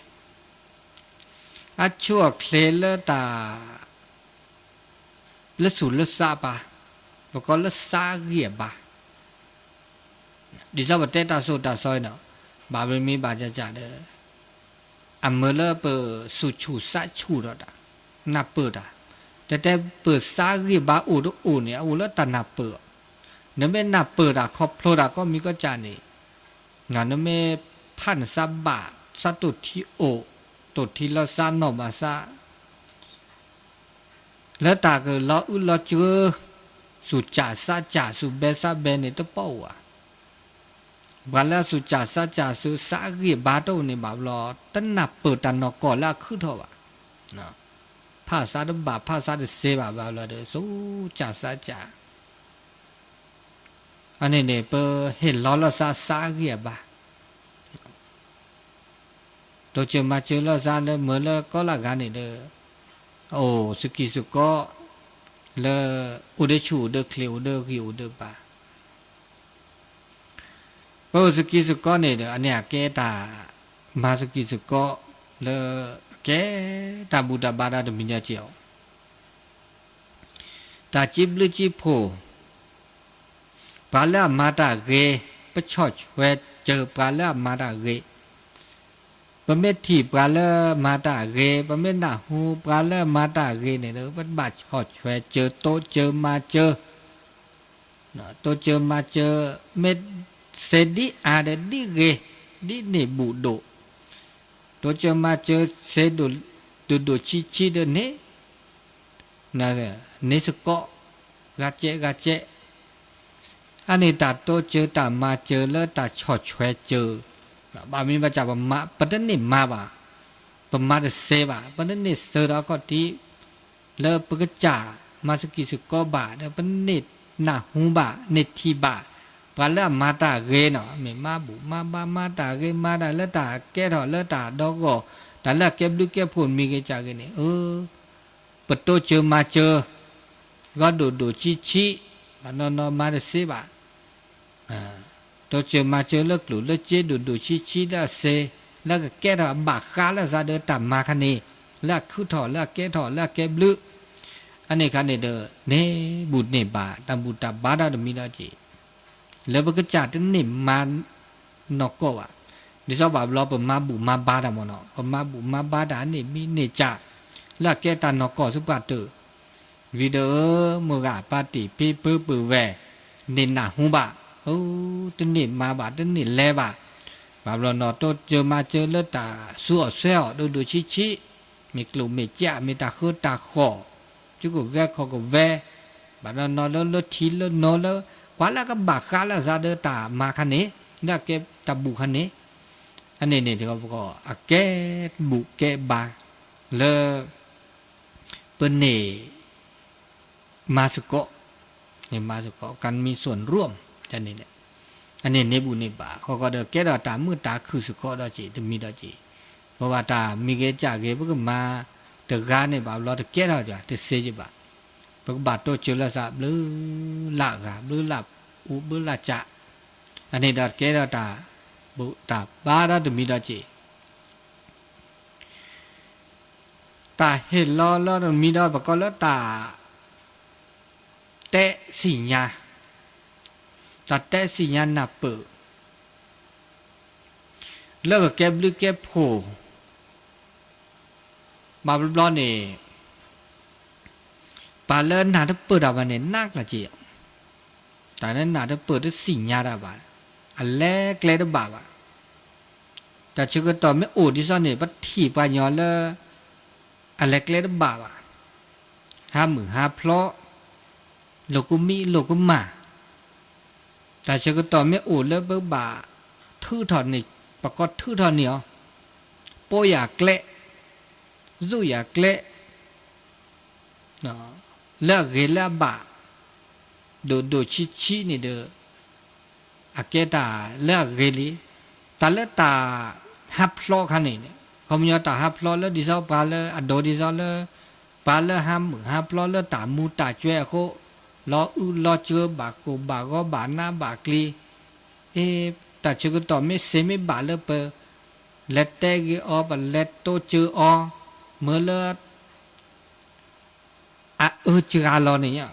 အချ့, အဆူၣ်အချ့လၢတၢ် လၢဆူၣ်လၢသးပှၤ, ပကိးလၢသးအဂံၢ်အဘါ ဒ်သိးပတဲတၢ်စိတၢ်စီနီၤ, ဘၣ်မ့ၢ်ဘၣ်ကကဒီး အမၢလၢပသူၣ်ဆူၣ်သးဆူၣ်ဒီးတၢ် နၢ်ပၢၢ်တၢ်, တဲတဲပသးဂံၢ်ဘါအိၣ်တအိၣ်န့ၣ် အအိၣ်လၢတၢ်နၢ်ပၢၢ်, နမ့ၢ်နၢ်ပၢၢ်တၢ်ခီဖျိတၢ်ကိးမံၤကိးကၢ်န့ၣ်, နမ့ၢ်ဖးနသးဘၣ် သးတိၢ်ထံအိၣ်, တိၢ်ထံလီၤသးနီၢ်ဘၣ်သး လၢတၢ်ကလီၤအုလီၤကၢ, သူၣ်စၢ်သးစၢ် သူၣ်ဘဲသးဘဲန့ၣ်တပီၢ်ဧါ, ပှၤလၢအသူၣ်စၢ်သးစၢ် သူသးဂံၢ်ဘါတအိၣ်န့ၣ်ဘၣ်ဘျီ တနၢ်ပၢၢ်တၢ်နီၢ်ကီၢ်လၢအခုၣ်ထီၣ်ဘၣ်, ဖ ဖးစးတဘၣ် ဖးစးတစဲးဘၣ်ဘၣ်လီၤဒီး စူစၢ်စးစၢ် အန့ၣ်န့ၣ် ပဟ့ၣ်လီၤလီၤစးစးအဂံၢ်အဘါ တိစၢၤမၤစၢၤလီၤစးလၢမၢလၢကီလၢဂၤန့ၣ်ဒီး အိၣ်စကံးစကီး လၢ အိၣ်ဒီးဆူၣ်အိၣ်ဒီးချ့ အိၣ်ဒီးဂံၢ်အိၣ်ဒီးဘါ ပအိၣ်စကံးစကီးန့ၣ်ဒီး အန့ၣ်အကဲတၢ် မၤစကံးစကီး လၢ အကဲတၢ်ဘူၣ်တၢ်ဘါဒီးတမံၤဒီးက့ၤအီၤ တၢ်စံးဘျုးစံးဖှိၣ် ပှၤလၢအမၤတၢ်ဂ့ၤ ပဆီၣ်ထွဲစၢၤပှၤလၢအမၤတၢ်ဂ့ၤ ပမ့ၢ်ထံၣ်ပှၤလၢမၤတၢ်ဂ့ၤ ပမ့ၢ်နၢ်ဟူပှၤလၢမၤတၢ်ဂ့ၤန့ၣ်ဒီး ပဘၣ်ဆီၣ်ထွဲစၢၤ တိစၢၤမၤစၢၤ တိစၢၤမၤစၢၤ မ့ၢ်စဲးဒ်အါဒီးဒ်ဂ့ၤ ဒ်န့ၣ်ဘူၣ်ဒိၣ် တိစၢၤမၤစၢၤစဲး ဒိၣ်ဒိၣ်ဆံးဆံးဒီးန့ၣ် န့ၣ်စ့ၢ်ကီး ဂၤကဲဂၤကဲ အန့ၣ်တၢ်တိစၢၤတၢ်မၤစၢၤလၢတၢ်ဆီၣ်ထွဲစၢၤ ဘၣ်မနုၤဘၣ်ဆၣ် ပတန့ၢ်မၤဘၣ်, ပမၤတစဲးဘၣ်, ပတန့ၢ်စၢၤဒီးအခီၣ်ထံး လၢပကစၢ်မၤစကံးစကီးဘၣ် ဒီးပန့ၢ်နၢ်ဟူဘၣ် န့ၢ်ထံၣ်ဘၣ် ပှၤလၢအမၤတၢ်ဂ့ၤနီၤ မ့ၢ်မၤဘူၣ်မၤဘါ မၤတၢ်ဂ့ၤ မၤတၢ်လၢတၢ်ကဲထီၣ်လၢတၢ်ဒီဂီၢ် တၢ်လၢအကဲဘျုးကဲဖှိၣ်မံၤဂ့ၤကၢ်ဂ့ၤန့ၣ် အၢ ပတိစၢၤမၤစၢၤ ဂီၢ်ဒိၣ်ဒိၣ်ဆံးဆံး ဘၣ်နီၢ်နီၢ်မၤတစဲးဘၣ် တိစၢၤမၤစၢၤလၢကျိၣ်လၢစ့ဒိၣ်ဒိၣ်ဆံးဆံးလၢအစ့ လၢကကဲထီၣ်အဘၣ်ဃးလၢအစးဒီးတၢ်မၤခါန့ၣ် လၢအခုၣ်ထီၣ်လၢအကဲထီၣ်လၢအကဲဘျုး အန့ၣ်ခါန့ၣ်ဒီး န့ၢ်ဘူၣ်န့ၢ်ဘါ တၢ်ဘူၣ်တၢ်ဘါတၢ်တမံၤဒီးက့ၤ လၢပကစၢ်တန့ၢ်မၤနီၢ်ကီၢ်ဘၣ် ဒ်သိးဘၣ်ဘျီပမၤဘူၣ်မၤဘါတၢ်မ့ၢ်နီၤ ပမၤဘူၣ်မၤဘါတၢ်န့ၣ်မံၤန့ၢ်ကၢ် လၢအကဲတၢ်နီၢ်ကီၢ်ဆူပှၢ်တၢၢ် ဝံၤဒီးဧၢ မုၢ်ဂၤပၢ်တ့ၢ်ဖံဖုပုၢ်ဝဲၢ် န့ၢ်နၢ်ဟူဘၣ် အိ တန့ၢ်မၤဘၣ် တန့ၢ်လဲၤဘၣ် ဘၣ်ဘျီနီၤ တိစၢၤမၤစၢၤလၢတၢ်ဆူအီၣ်ဆှဲအီၣ်ဒိၣ်ဒိၣ်ဆံးဆံး မ့ၢ်ကျိၣ်မ့ၢ်စ့ မ့ၢ်တၢ်ဃၢတၢ်ဃီၣ် ကကဂဲၤခီၣ်ကဝဲ ဘၣ်နီၢ်နီၢ်လၢလၢထံလၢနိလၢ ပှၤလၢအကဘၣ်ဃးလၢအစးဒီးတၢ်မၤခါန့ၣ် လၢအကဲတၢ်ဘူၣ်ခါန့ၣ် အန့ၣ်န့ၣ်တကပကီၢ် အကဲဘူၣ်ကဲဘါ လၢ ပန့ၢ် မၤစ့ၢ်ကီး န့ၢ်မၤစ့ၢ်ကီး การมีส่วนร่วม န့ၣ် အန့ၣ်န့ၢ်ဘူၣ်န့ၢ်ဘါ ဃီဃီဒီးကဲထီၣ်တၢ်မုာ်တၢ်ခုၣ်စ့ၢ်ကီးဒီးက့ၤ တမံၤဒီးက့ၤ ပဘၣ်တၢ်မံၤဂ့ၤကၢ်ဂ့ၤ ပကမၤတဂၤန့ၣ်ဘၣ်ဘျီတကဲထီၣ် တစ့ယဘၣ် ပကဘၣ်တိစၢၤလၢစးဘျုးလၢ်ဂၤ ဘျုးလၢ်အူ ဘျုးလၢ်စး အန့ၣ်ဒီးတကဲထီၣ်တၢ် တၢ်ဘါဒီးတမံၤဒီးက့ၤ တၢ်ဟ့ၣ်လီၤလီၤတမံၤဒီး ပကိးလၢတၢ် တဲသ့ၣ်ညါ တၢ်တဲသ့ၣ်ညါနၢ်ပၢၢ် လၢကကဲဘျုးကဲဖှိၣ် ဘၣ်ဘျီဘျီန့ၣ် ပှၤလၢနၢ်တပၢၢ်တၢ်ဘၣ်န့ၣ် နးကျၢၤက့ၤ တၢ်လၢနၢ်တပၢၢ်တသ့ၣ်ညါတၢ်ဘၣ် အလဲၤကျဲတဘၣ်ဘၣ် တၢ်ဆၢကတီၢ်မ့ၢ်အိၣ်ဒ်သိးန့ၣ် ပထံၣ်ပှၤညီလၢ အလဲၤကျဲတဘၣ်ဘၣ် ဟးမုာ်ဟးဖျီ လိာ်ကမံလိာ်ကမၣ် တၢ်ဆၢကတီၢ်မ့ၢ်အိၣ်လၢပဘၣ်ထုးထီၣ်န့ၣ် ပကိးထုးထီၣ်န့ၢ်အီၤ ပိာ်ယၤကျဲ သူၣ်ယၤကျဲ လၢအဂ့ၤလၢအဘၣ် ဒိၣ်ဒိၣ်ဆံးဆံးန့ၣ်ဒီး အကဲတၢ်လၢအဂ့ၤလံ တၢ်လၢတၢ်ဟးဖျီခါန့ၣ် ခီပညီတၢ်ဟးဖျီလၢဒ်သိးပှၤလၢအဒိးဒ်သိးလၢ ပှၤလၢဟးမုာ်ဟးဖျီလၢတၢ်မူတၢ်ကွဲအဃိ လီၤအုၣ်လီၤစှၤဘၣ်ကိၢ်ဘၣ်ဂီၤဘၣ်နးဘၣ်ကျံၤ အ့ တၢ်ဆၢကတီၢ်မ့ၢ်စ့မ့ၢ်ဘၣ်လၢပ လဲၤတဲဂ့ၤအီၤ ပလဲၤတိစၢၤအီၤ မ့ၢ်လၢ အအၢစှၤလီၤန့ၣ်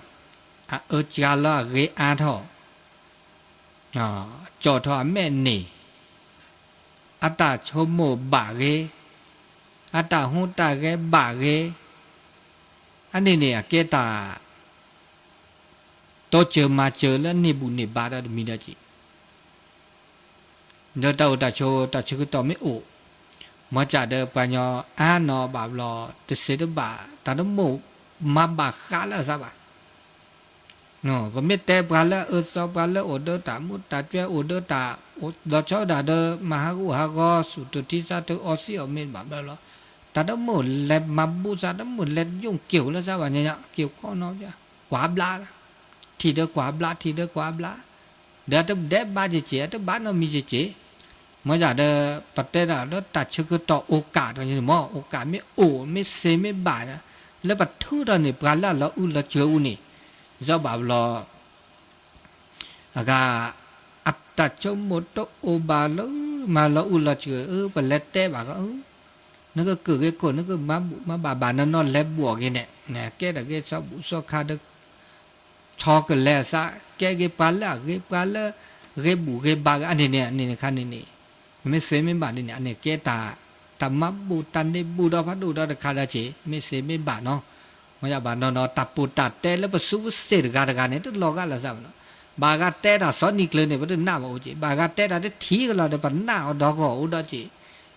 အအၢစှၤလီၤအဂ့ၤအါထီၣ် ကၠီၣ်ထီၣ်အမဲာ်န့ၣ် အတၢ်ဆိကမိၣ်ဘၣ်ဂ့ၤ အတၢ်ဟူးတၢ်ဂဲၤဘၣ်ဂ့ၤ အန့ၣ်န့ၣ် အကဲတၢ် တိစၢၤမၤစၢၤလၢန့ၢ်ဘူၣ်န့ၢ်ဘါဒီးတမံၤဒီးက့ၤ ဒီးတၢ်အိၣ်တၢ်ဆိးတၢ်ဆၢကတီၢ်မ့ၢ်အိၣ် မ့ၢ်စ့ၢ်ဒီးပှၤညီအါနီၤဘၣ်ဘျီ တစ့တဘၣ် တၢ်တမိၣ်မၤဘၣ်ဃးလၢအစးဘၣ် ပမ့ၢ်တဲပှၤလၢအအၢသီ ပှၤလၢအိၣ်ဒီးတၢ်မူတၢ်ကွဲ အိၣ်ဒီးတၢ် ဒီးဆီဒၣ်ဒီးမၤဟးဂူာ်ဟးဂီၤ သူၣ်တထံသးတအီစံးအီၣ်မ့ၢ်ဘၣ်ဘျီလီၤ တၢ်တမုာ်လဲၤမၤဘူၣ်သး တမုာ်လဲၤယိၣ်က့ၤအိၣ်လၢသးဘၣ်န့ၣ် က့ၤကီၢ်နီၤ ကွၢ်ဘျါလၢ ထံၣ်ဒီးကွၢ်ဘျါ ထံၣ်ဒီးကွၢ်ဘျါ ဒီးအတဒဲးဘးက့ၤက့ၤ အတဘၣ်နီတမံၤက့ၤက့ၤ မ့ၢ်ဒၣ်ဒီး ပတဲဒၣ်လၢတၢ်ဆၢကတီၢ်အိၣ်ကးဒီးန့ၣ်မ့ၢ် အိၣ်ကးမ့ၢ်အိၣ် မ့ၢ်စ့မ့ၢ်ဘၣ် လၢပထုးထီၣ်န့ၣ် ပှၤလၢအလီၤအုၣ်လီၤစၢၤအူန့ၣ် ဒ်သိးဘၣ်ဘျီ အဂၤ အတၢ်ဆိကမိၣ်တအိၣ်ဘၣ်လၢ မၤလီၤအုၣ်လီၤစၢၤ အၢ ပလဲၤတဲဘၣ်ကီး နကကုၢ်ဂ့ၤခိၣ် နကမၤဘူၣ်မၤဘၣ်ဘၣ်နီၢ်နီၢ် လဲၤဘူၣ်အီၤက့ၤန့ၣ် ကဲထီၣ်က့ၤသီဘူၣ်သီခါဒီး ဆီကလဲၤအသး ကဲက့ၤပှၤလၢအဂ့ၤ ပှၤလၢဂ့ၤဘူၣ်ဂ့ၤဘါအန့ၣ်န့ၣ် အန့ၣ်တခါန့ၣ်န့ၣ် မ့ၢ်စ့မ့ၢ်ဘၣ်န့ၣ်န့ၣ် အန့ၣ်ကဲတၢ် တၢ်မၤဘူၣ်တၢ်န့ၢ်ဘူၣ်ဒီးဖးဒိၣ်ဒီးတခါဒီးက့ၤ မ့ၢ်စ့မ့ၢ်ဘၣ်နီၤ မ့ၢ်ယဘၣ်နီၢ်နီၢ် တၢ်ပိာ်တၢ်တဲလၢပစုပစ့ၣ်တဂၤတဂၤန့ၣ် တလီၤဂာ်လၢသးဘၣ်နီၤ ဘၣ်ဂၤတဲတၢ်စီနံၤကျၢၤန့ၣ် ပတနာ်ဘၣ်အိၣ်က့ၤ ဘၣ်ဂၤတဲတၢ်တထံၣ်ကလီၤဒီး ပနာ်အီၤဒီးကီၢ်အိၣ်ဒီးက့ၤ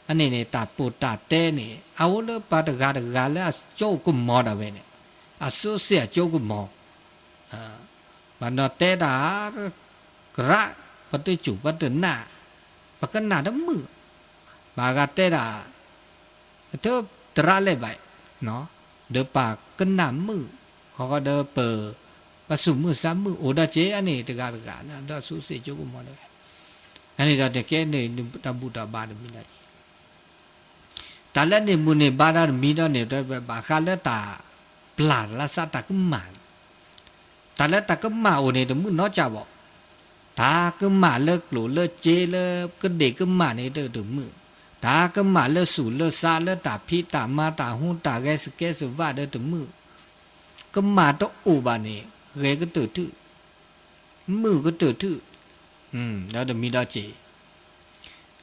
အန့ၣ်န့ၣ် တၢ်ပိာ်တၢ်တဲန့ၣ် အအိၣ်လၢပှၤတဂၤတဂၤလၢအကၠိကမီၤဒၣ်ဝဲန့ၣ် အစုစ့ၣ်အကၠိကမီၤ ဘၣ်နီၢ်တဲတၢ် ကရၢ ပတစူၢ် ပတနာ် ပကနၣ်တမုာ် ဘၣ်ဂၤတဲဒၣ် တရၣ်လဲၣ်ဘၣ် ဒီးပှၤကနၣ်မုာ် ဃီဃီဒီးပ ပှၤသူၣ်မုာ်သးမုာ်အိၣ်ဒီးက့ၤ အန့ၣ်တဂၤတဂၤ ဒီးစုစ့ၣ်ကၠိကမီၤဒၣ်ဝဲ အန့ၣ်ဒီးတကဲန့ၣ် တၢ်ဘူၣ်တၢ်ဘါတမံၤလၢ တၢ်လၢန့ၣ်မုၢ်န့ၣ်ဘါတၢ်တမံၤဒီးန့ၣ် ဘၣ်ဃးလၢတၢ်ပျၢ်လၢသးတၢ်ကမၣ်န့ၣ် တၢ်လၢတၢ်ကမၣ်အိၣ်န့ၣ် တမုာ်နီၢ်ကၢ်ဘၣ် တၢ်ကမၣ်လၢကျိၣ်လၢစ့လၢကဒ့ၣ်ကမၣ်န့ၣ်ဒီးတမုာ်, တၢ်ကမၣ်လၢသူၣ်လၢသးလၢတၢ်ဖံးတၢ်မၤတၢ်ဟူးတၢ်ဂဲၤစကဲစဝးဒီးတမုာ်, ကမၣ်တအိၣ်ဘၣ်န့ၣ် ဂဲၤကတၢၢ်ထုး, မုာ်ကတၢၢ်ထုး, ဒီးတမံၤဒီးစ့ၢ်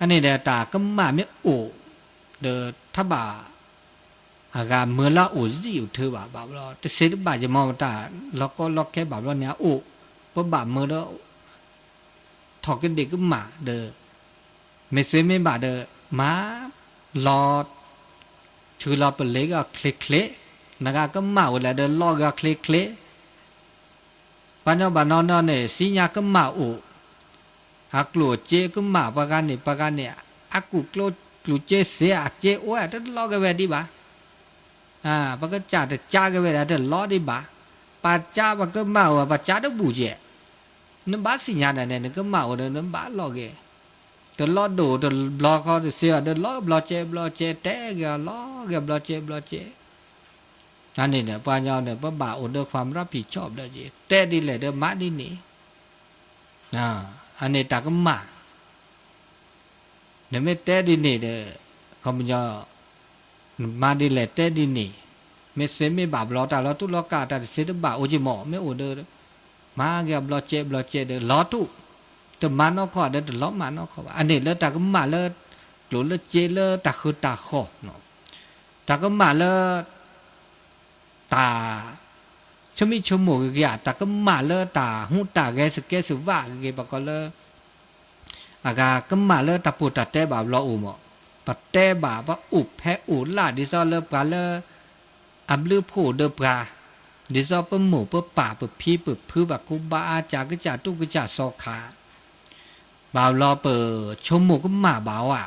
အန့ၣ်ဒီးတၢ်ကမၣ်မ့ၢ်အိၣ် ဒီးထီၣ်ဘၣ် အဂၤမၢလၢအအိၣ်စံၣ်အိၣ်ထၢဘၣ် ဘၣ်ဘျီ တသ့တဘၣ်ယမီၢ်တၢ်လီၤကီလီၤခဲဘၣ်ဘျီန့ၣ် အအိၣ် ပဘၣ်မၢဒီး ထီၣ်ကဒ့ၣ်ကမၣ်ဒီး မ့ၢ်သ့မ့ၢ်ဘၣ်ဒီး မၤလီၤ ထုးလီၤပလ့ၤက့ၤအီၤချ့ချ့, နဂၤကမၣ်အိၣ်လဲၣ်ဒီးလီက့ၤအီၤချ့ချ့, ပှၤညီဘၣ်နီၢ်နီၢ်န့ၣ် သ့ၣ်ညါကမၣ်အိၣ်, အကျိၣ်အစ့ကမၣ်ပှၤဂၤန့ၣ် ပှၤဂၤန့ၣ် အကူၣ်ကျိကျိၣ်စ့စ့အစ့အိၣ် တလီက့ၤဝဲဒံးဘၣ်, ပကစၢ်တကးက့ၤဝဲဒၣ်တလီဒံးဘၣ်, ပှၤကးပှၤကမၣ်အိၣ် ပှၤကးတဘူၣ်ကဲ, နဘၣ်သ့ၣ်ညါဒၣ်န့ၣ် နကမၣ်အိၣ်ဒီး နဘၣ်လီက့ၤ, တလီဒိၣ်တဘျီဃီတသ့ဘၣ် တလီဘျီစဲဘျီစဲ တဲက့ၤအီၤလီက့ၤဘျီစဲဘျီစဲ အန့ၣ်ဒီး ပှၤညီန့ၣ် ပဘၣ်အိၣ်ဒီးความรับผิดชอบဘျီစဲ တဲဒ်လဲၣ်ဒီးမၤဒ်န့ၣ်, အန့ၣ်တၢ်ကမၣ်, နမ့ၢ်တဲဒ်န့ၣ်ဒီး ခီပညီ မၤဒ်လဲၣ်တဲဒ်န့ၣ်, မ့ၢ်သ့မ့ၢ်ဘၣ်ဘျီတၢ်လီၤတူၢ်လီၤကာ်တၢ်တသ့တဘၣ်အိၣ်က့ၤမး မ့ၢ်အိၣ်ဒီး မၤက့ၤအဘျီစဲဘျီစဲဒီး လီၤတူၢ်, တမၤနီၢ်ခီဒီးတလီၤမၤနီၢ်ခီဘၣ်. အန့ၣ်လၢတၢ်ကမၣ်လၢ ကျိၣ်လၢစ့လၢတၢ်ဃုတၢ်ဃီၣ်, တၢ်ကမၣ်လၢ တၢ် ဆိမိၣ်ဆိကမိၣ်ဂ့ၤဂ့ၤဧါ တၢ်ကမၣ်လၢတၢ်ဟူးတၢ်ဂဲၤစကဲစဝးဂ့ၤဂ့ၤ ပကိးလၢ အဂၤကမၣ်လၢတၢ်ပိာ်တၢ်တဲဘၣ်ဘျီအိၣ်မး, ပတဲဘၣ် ပအိၣ်ဖဲအိၣ်လၢ် ဒ်သိးလၢပှၤလၢ အဘျုးဖှိၣ်ဒီးပှၤ, ဒ်သိးပမိၢ်ပပၢ်ပဖံပဖု ပှၤကူပှၤအါ ကစၢ်ကစၢ်တူၢ်ကစၢ်စီၤခါ, ဘၣ်ဘျီပဆိကမိၣ်ကမၣ်ဘၣ်အီၤဧါ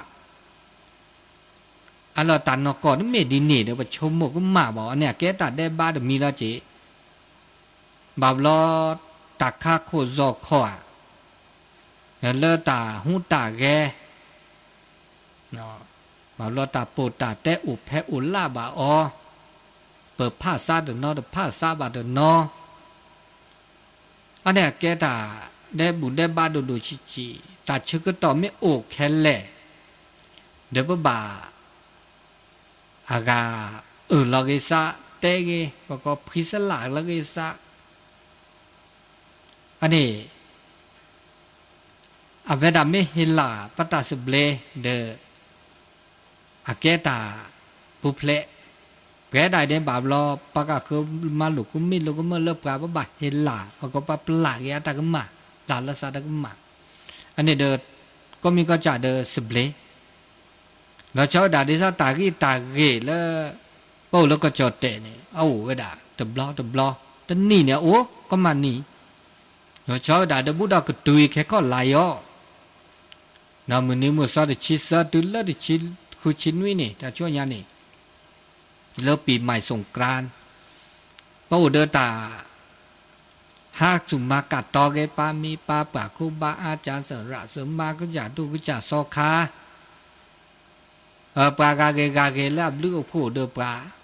အလီၢ်တၢ်နီၢ်ကီၢ်တမ့ၢ်ဒ်န့ၣ်ဒီး ပဆိကမိၣ်ကမၣ်ဘၣ်အီၤန့ၣ် အကဲတၢ်ဒဲးဘးတမံၤလီၤက့ၤ, ဘၣ်ဘျီ တၢ်ခါခိၣ်စီၤခီၣ်ဧါ, လၢတၢ်ဟူးတၢ်ဂဲၤ, ဘၣ်ဘျီတၢ်ပိာ်တၢ်တဲအိၣ်ဖဲအိၣ်လၢ်ဘၣ်အီၤ, ပဖးသးတနီၤ တဖးသးဘၣ်တနီၤ အန့ၣ်အကဲတၢ်ဒဲးဘူၣ်ဒဲးဘးဒိၣ်ဒိၣ်ဆံးဆံး, တၢ်ဆၢကတီၢ်မ့ၢ်အိၣ်ခဲလၢာ်, ဒီးပဘၣ် အဂၤအၢၣ်လီၤဂ့ၤသး, တဲဂ့ၤ, ပကိးဖှံသလၣ်လၢဂ့ၤသး, အန့ၣ် အဝဲဒၣ်မ့ၢ်ဟ့ၣ်လၢ်ပတၢ်သဘျ့ဒီး အကဲတၢ်ပူၤဖျဲး, ပှဲၤဒၣ်ဒဲးဘးဘျီ ပှၤကဃၢမၤလိာ်ကမ့ၢ်လိာ်ကမၢၢ်လၢပှၤ ပဘၣ်ဟ့ၣ်လၢ် ပကိးပှၤပျၢ်က့ၤအတၢ်ကမၣ်, ပျၢ်လၢသးတၢ်ကမၣ်, အန့ၣ်ဒီး ကိးမံၤကိးစၢ်ဒီးသဘျ့ လီၤဆီဝဲဒၣ်ဒ်သိးတၢ်ဂံၢ်တၢ်ဂ့ၤလၢ ပအိၣ်လၢကီၢ်ကၠီၣ်တဲာ်န့ၣ် အအိၣ်ဝဲဒၣ်တဘျီတဘျီ, တနံၣ်န့ၣ်အိၣ် ကီမးနံၣ်, လီၤဆီဝဲဒၣ်ဒီးဘူးဒီးကတုၤအံၤခဲခီၣ်လါယီၤ, ဒီးမုၢ်နံၤမုၢ်သီတဆံသၢတုၤလၢတဆံဃုဆံနွံန့ၣ် တၢ်ဆိညါန့ၣ်, လၢပံၤမၤစူၣ်ကြၢၢ် ပအိၣ်ဒီးတၢ် ဟးစူၢ်မၤကၢ်တီဂ့ၤ ပၢ်မံပၢ်ပှၢ် ခိၣ်ဘါအါကၢ်စရၣ် စၢၤမါကစၢ်ဒိၣ်ကစၢ်စီၤခါ ပှၤဂၤဂ့ၤဂၤဂ့ၤလၢအဘျုးအဖှိၣ်ဒီးပှၤ,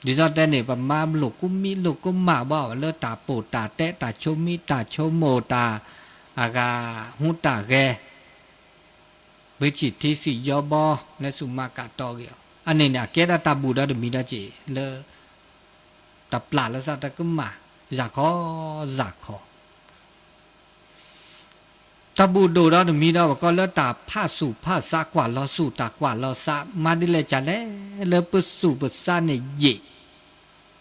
ဒ်သိးတဲန့ၣ် ပမၤလိာ်ကိးမံၤလိာ်ကိးမးဘၣ် လၢတၢ်ပိာ်တၢ်တဲ တၢ်ဆိမိၣ်တၢ်ဆိကမိၣ် တၢ်အဂၤဟူတၢ်ဂဲၤ ပစံၣ်ထံစံၣ်ယီဘီ လၢစူၢ်မၤကၢ်တီဂ့ၤအီၤ အန့ၣ်န့ၣ် အကဲဒၣ်တၢ်ဘူၣ်ဒီးတမံၤဒီးက့ၤ လၢ တပျၢ်လီၤသးတကမၣ် ယၤခီ ယၤခီ တၢ်ဘူၣ်ဒိၣ်ဒီးတမံၤဒီး ပကိးလၢတၢ်ဖးစူၣ်ဖးစး ကွၢ်လီၤစူၣ်တၢ်ကွၢ်လီၤစး မၤဒ်လဲၣ်ကလဲၣ် လၢပစူၢ်ပစါန့ၣ်ယံာ်,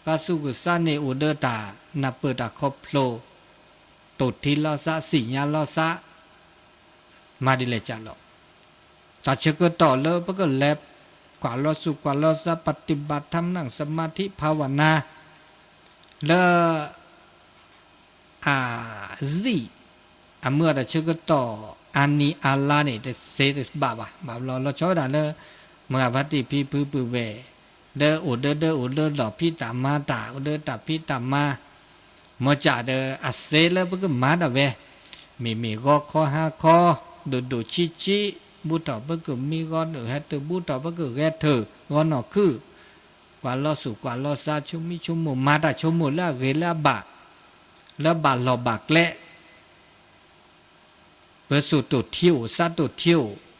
ပစူၢ်ပစါန့ၣ်အိၣ်ဒီးတၢ်နၢ်ပၢၢ်တၢ်ခီဖျိ တိာ်ထံလီၤသး စံၣ်ညါလီၤသး မၤဒ်လဲၣ်ကလဲၣ် တၢ်ဆၢကတီၢ်လၢပကလဲၤ ကွၢ်လီၤစူၣ်ကွၢ်လီၤသး ပฏิบัติธรรม นั่งสมาธิภาวนา လၢ အစံၣ် အမုၢ်အတၢ်ဆၢကတီၢ် အနံၤအါလါန့ၣ် တစ့တဘၣ်ဘၣ် ဘၣ်ဘျီလီၤဆီဝဲဒၣ်လၢ မုၢ်ဂၤဖါတံၢ်ဖံဖုပုၢ်ဝဲၢ် လၢအိၣ်ဒၢဒၢအိၣ်လၢလီၢ်ဖံးတၢ်မၤတၢ် အိၣ်ဒီးတၢ်ဖံးတၢ်မၤ မ့ၢ်ကဒီးအစ့လၢပကမၤဒၣ်ဝဲ မ့မ့ၢ်ဂီၤခီဟါခီ ဒိၣ်ဒိၣ်ဆံးဆံး ဘူထီၣ်ပကမံဂီၤ ဟဲတဘူထီၣ်ပကဂဲၤထၢၣ် ဂီၤနီၢ်ခုၣ် ကွၢ်လီၤစူၣ်ကွၢ်လီၤသး ဆိမိၣ်ဆိကမိၣ် မၤတၢ်ဆိကမိၣ်လၢအဂ့ၤလၢအဘၣ် လၢဘၣ်လီၢ်ဘၣ်ကျဲ ပစူၢ်တိာ်ထံအိၣ် သးတိာ်ထံအိၣ်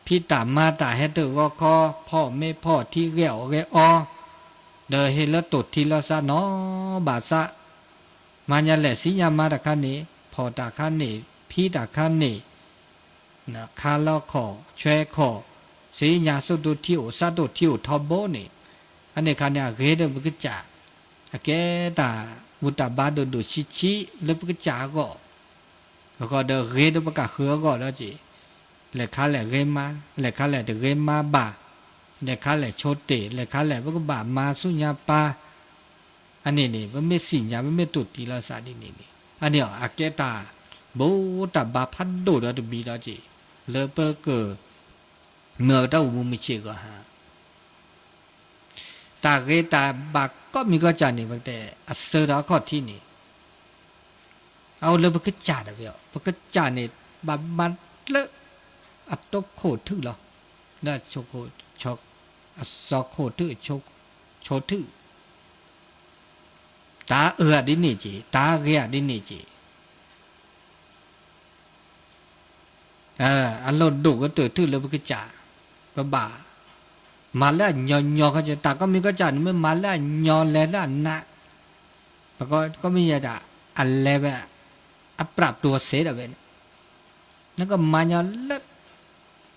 ဖံးတၢ်မၤတၢ် ဟဲတဂီၤခီ ဖီၣ်မ့ၢ်ဖီၣ်ထံ ဂဲၤအီၣ်ဂဲၤအီ ဒီးဟ့ၣ်လၢတိာ်ထံလီၤသးနီၤ ဘၣ်သး မၤညါလဲၣ် စံၣ်ညါမၤတခါန့ၣ် ဖီၣ်တၢ်ခါန့ၣ် ဖံးတၢ်ခါန့ၣ် ခါလီၤခီၣ် ဆွဲခီၣ် စံၣ်ညါ စူၢ်တိာ်ထံအိၣ် သးတိာ်ထံအိၣ်ထီဘိန့ၣ် အန့ၣ်ခါန့ၣ် အဂ့ၤဒီးပကစၢ် အကဲတၢ်ဘူၣ်တၢ်ဘါဒိၣ်ဒိၣ်ဆံးဆံး လၢပကစၢ်အဂီၢ် အဃိဒီးဂ့ၤဒီးပကဃုာ်အဂီၢ်ဒီးက့ၤ လဲၤခါလဲၣ်ဂ့ၤမါ လဲၤခါလဲၣ်တဂ့ၤမါဘၣ် လဲၤခါလဲၣ်ဆိတ့ၢ် လဲၤခါလဲၣ်ပကဘၣ်မၤဆူညါပၢ် အန့ၣ်န့ၣ် ပမ့ၢ်စံၣ်ညါ ပမ့ၢ်တိာ်တံၢ်လီၤသးဒ်န့ၣ်န့ၣ် အန့ၣ်အကဲတၢ် ဘူးတၢ်ဘါဖးဒိၣ်ဒီးတမံၤဒီးက့ၤ လၢပက မၤအတၢ်အိၣ်မူမုၢ်ဆ့ၣ်ဂီၤဟါ တၢ်ဂ့ၤတၢ်ဘၣ်ကိးမံၤကိးကၢ်န့ၣ် ပကတဲ အစၢၤဒီးအခီၣ်ထံးန့ၣ် အအိၣ်လၢပကစၢ်တဝဲအီၤ ပကစၢ်န့ၣ် ဘၣ်မၤလၢ အတိခိၣ်ထုးလီၤ လၢ အစီၤခိၣ်ထုး အဆိထုး တၢ်အၢၣ်ဒ်န့ၣ်က့ၤ တၢ်ဂ့ၤအဒ်န့ၣ်က့ၤ အလိၣ်ဒိၣ်ကတၢၢ်ထုးလၢပကစၢ် ပဘၣ် မၤလၢအညီညီခီ တၢ်ကိးမံၤကိးကၢ်န့ၣ် မ့ၢ်မၤလၢအညီလဲၤလၢအနး ပကိးမံၤယဲဒၣ် အလဲၤဝဲ အပြးပျိစ့ဒၣ်ဝဲန့ၣ် နကမၤညီလၢ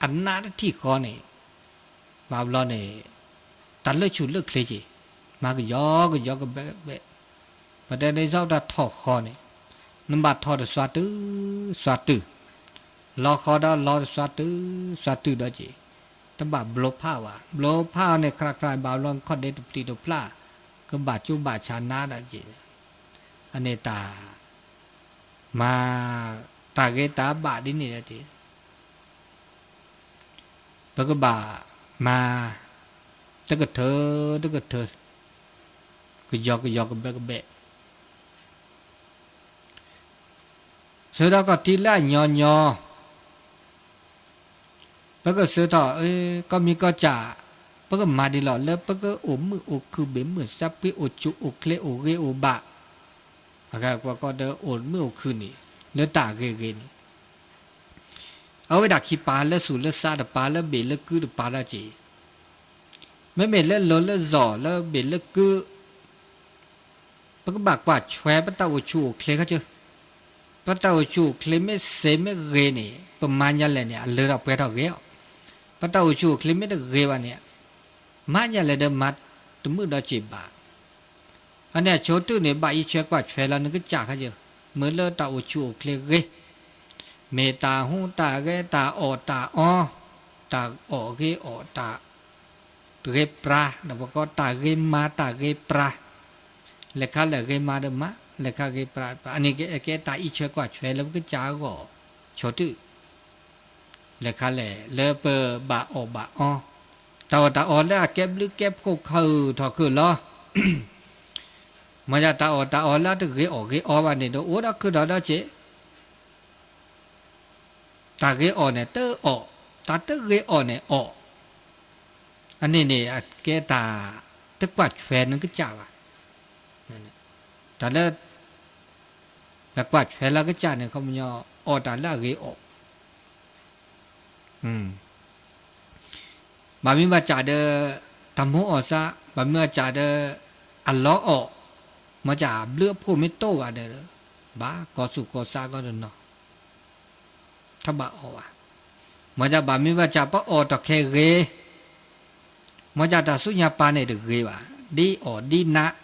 အနးတထံၣ်ဃီန့ၣ် ဘၣ်ဘျီန့ၣ် တၢ်လၢဆူၣ်လၢချ့က့ၤ မၤကယီကယီကဘဲကဘဲ ပတဲဒ်သိးတၢ်ထီၣ်ဃီန့ၣ် နဘၣ်ထီၣ်တစွါတုၤ စွါတုၤ လီၤဃီဒီးလီၤတစွါတုၤ စွါတုၤဒီးက့ၤ တဘၣ်ဘျိဖးဝဲ ဘျိဖးအီၤန့ၣ် ခရးခရးဘၣ်ဘျီခီၣ်ဒ့တပျံၤတဖျါ ကဘၣ်ကၠိဘၣ်ဆၣ်နါဒီးက့ၤ အန့ၣ်တၢ် မၤ တၢ်ဂ့ၤတၢ်ဘၣ်ဒ်န့ၣ်ဒီးက့ၤ ပကဘၣ်မၤ တကထၢ တကထၢ ကယီကယီကဘဲကဘဲ စၢၤထီၣ်ခီၣ်ထံးလၢအညီညီ ပကစၢၤထီၣ် ကိးမံၤကိးကၢ် ပကမၤဒ်လီၤ လၢပကအိၣ်မုာ်အိၣ်ခုၣ် ဘ့ၣ်မုၢ်စၢဖှံ အိၣ်ဆူၣ်အိၣ်ချ့ အိၣ်ဂ့ၤအိၣ်ဘၣ် ပကိးဒီးအိၣ်မုာ်အိၣ်ခုၣ်န့ၣ် လၢတၢ်ဂ့ၤဂ့ၤန့ၣ် အဝဲဒၣ်ခံပာ်လၢဆူၣ်လၢစးတပာ် လၢဘ့ၣ်လၢကုတပာ်ဒီးက့ၤ မ့မ့ၢ်လၢလီၤလၢလီၢ်လၢဘ့ၣ်လၢကု ပကဘၣ်ကွၢ်ဆွဲပတၢ်အိၣ်ဆူၣ်အိၣ်ချ့ခီကၢ် ပတၢ်အိၣ်ဆူၣ်အိၣ်ချ့မ့ၢ်စ့မ့ၢ်ဂ့ၤန့ၣ် ပမၤညါလဲၣ်န့ၣ် အလၢထီၣ်ပှဲၤထီၣ်ဂ့ၤအီၤ ပတၢ်အိၣ်ဆူၣ်အိၣ်ချ့မ့ၢ်တဂ့ၤဘၣ်န့ၣ် မၤညါလဲၣ်ဒီးမၤတမုာ်ဒီးစ့ၢ်ဘၣ် အန့ၣ်အဆိတုၤန့ၣ် ဘၣ်အံးဆွဲကွၢ်ဆွဲလီၤနကစၢ်ခီကၢ် မ့ၢ်လၢတၢ်အိၣ်ဆူၣ်အိၣ်ချ့ဂ့ၤ မ့ၢ်တၢ်ဟူးတၢ်ဂဲၤ တၢ်အီၣ်တၢ်အီ တၢ်အီၣ်ဂ့ၤအီၣ်တၢ် ဂ့ၤပြၤ ဒီးပကိးတၢ်ဂ့ၤမၤတၢ်ဂ့ၤပြၤ လဲၤခါလဲၣ်ဂ့ၤမၤဒီးမၤ လဲၤခါဂ့ၤပြၤ အန့ၣ်ကဲတၢ်အံးဆွဲကွၢ်ဆွဲလၢပကစၢ်အဂီၢ် ဆိတုၤ လဲၤခါလဲၣ် လၢပဘၣ်အီၣ်ဘၣ်အီ တၢ်အီၣ်တၢ်အီလၢအကဲဘျုးကဲဖှိၣ်ခုၣ်ထီၣ်ခုၣ်လီၤ, မ့ၢ်ဒၣ်တၢ်အီၣ်တၢ်အီလၢအတဂ့ၤအီၣ်ဂ့ၤအီဘၣ်န့ၣ်ဒီး အိၣ်ဒီးခုၣ်ဒီးဒီးစ့ၢ် တၢ်ဂ့ၤအီၣ်န့ၣ်တအီၣ်, တၢ်တဂ့ၤအီၣ်န့ၣ်အီၣ်, အန့ၣ်န့ၣ် အကဲတၢ်တကွၢ်ထွဲနကစၢ်ဘၣ်. တၢ်လၢ တၢ်ကွၢ်ထွဲလၢကစၢ်န့ၣ် ခီပညီ အီၣ်တၢ်လၢအဂ့ၤအီၣ် ဘၣ်မ့ၢ်ဘၣ်စးဒီး တၢ်မူအီၣ်စါ, ဘၣ်မ့ၢ်ဘၣ်စးဒီး အလီအီၣ်, မ့ၢ်စးဘျုးအဖှိၣ်မ့ၢ်တအိၣ်ဘၣ်ဒီး ဘၣ်ကီၤသူၣ်ကီၤသးကီတနီၤ, ထီၣ်ဘၣ်အီၣ်ဘၣ်, မ့ၢ်စးဘၣ်မ့ၢ်ဘၣ်စးပအီၣ်တၢ်ခဲဂ့ၤ, မ့ၢ်စးတၢ်ဆူညါပၤန့ၣ်တဂ့ၤဘၣ်, ဒ်အီၣ်ဒ်နး,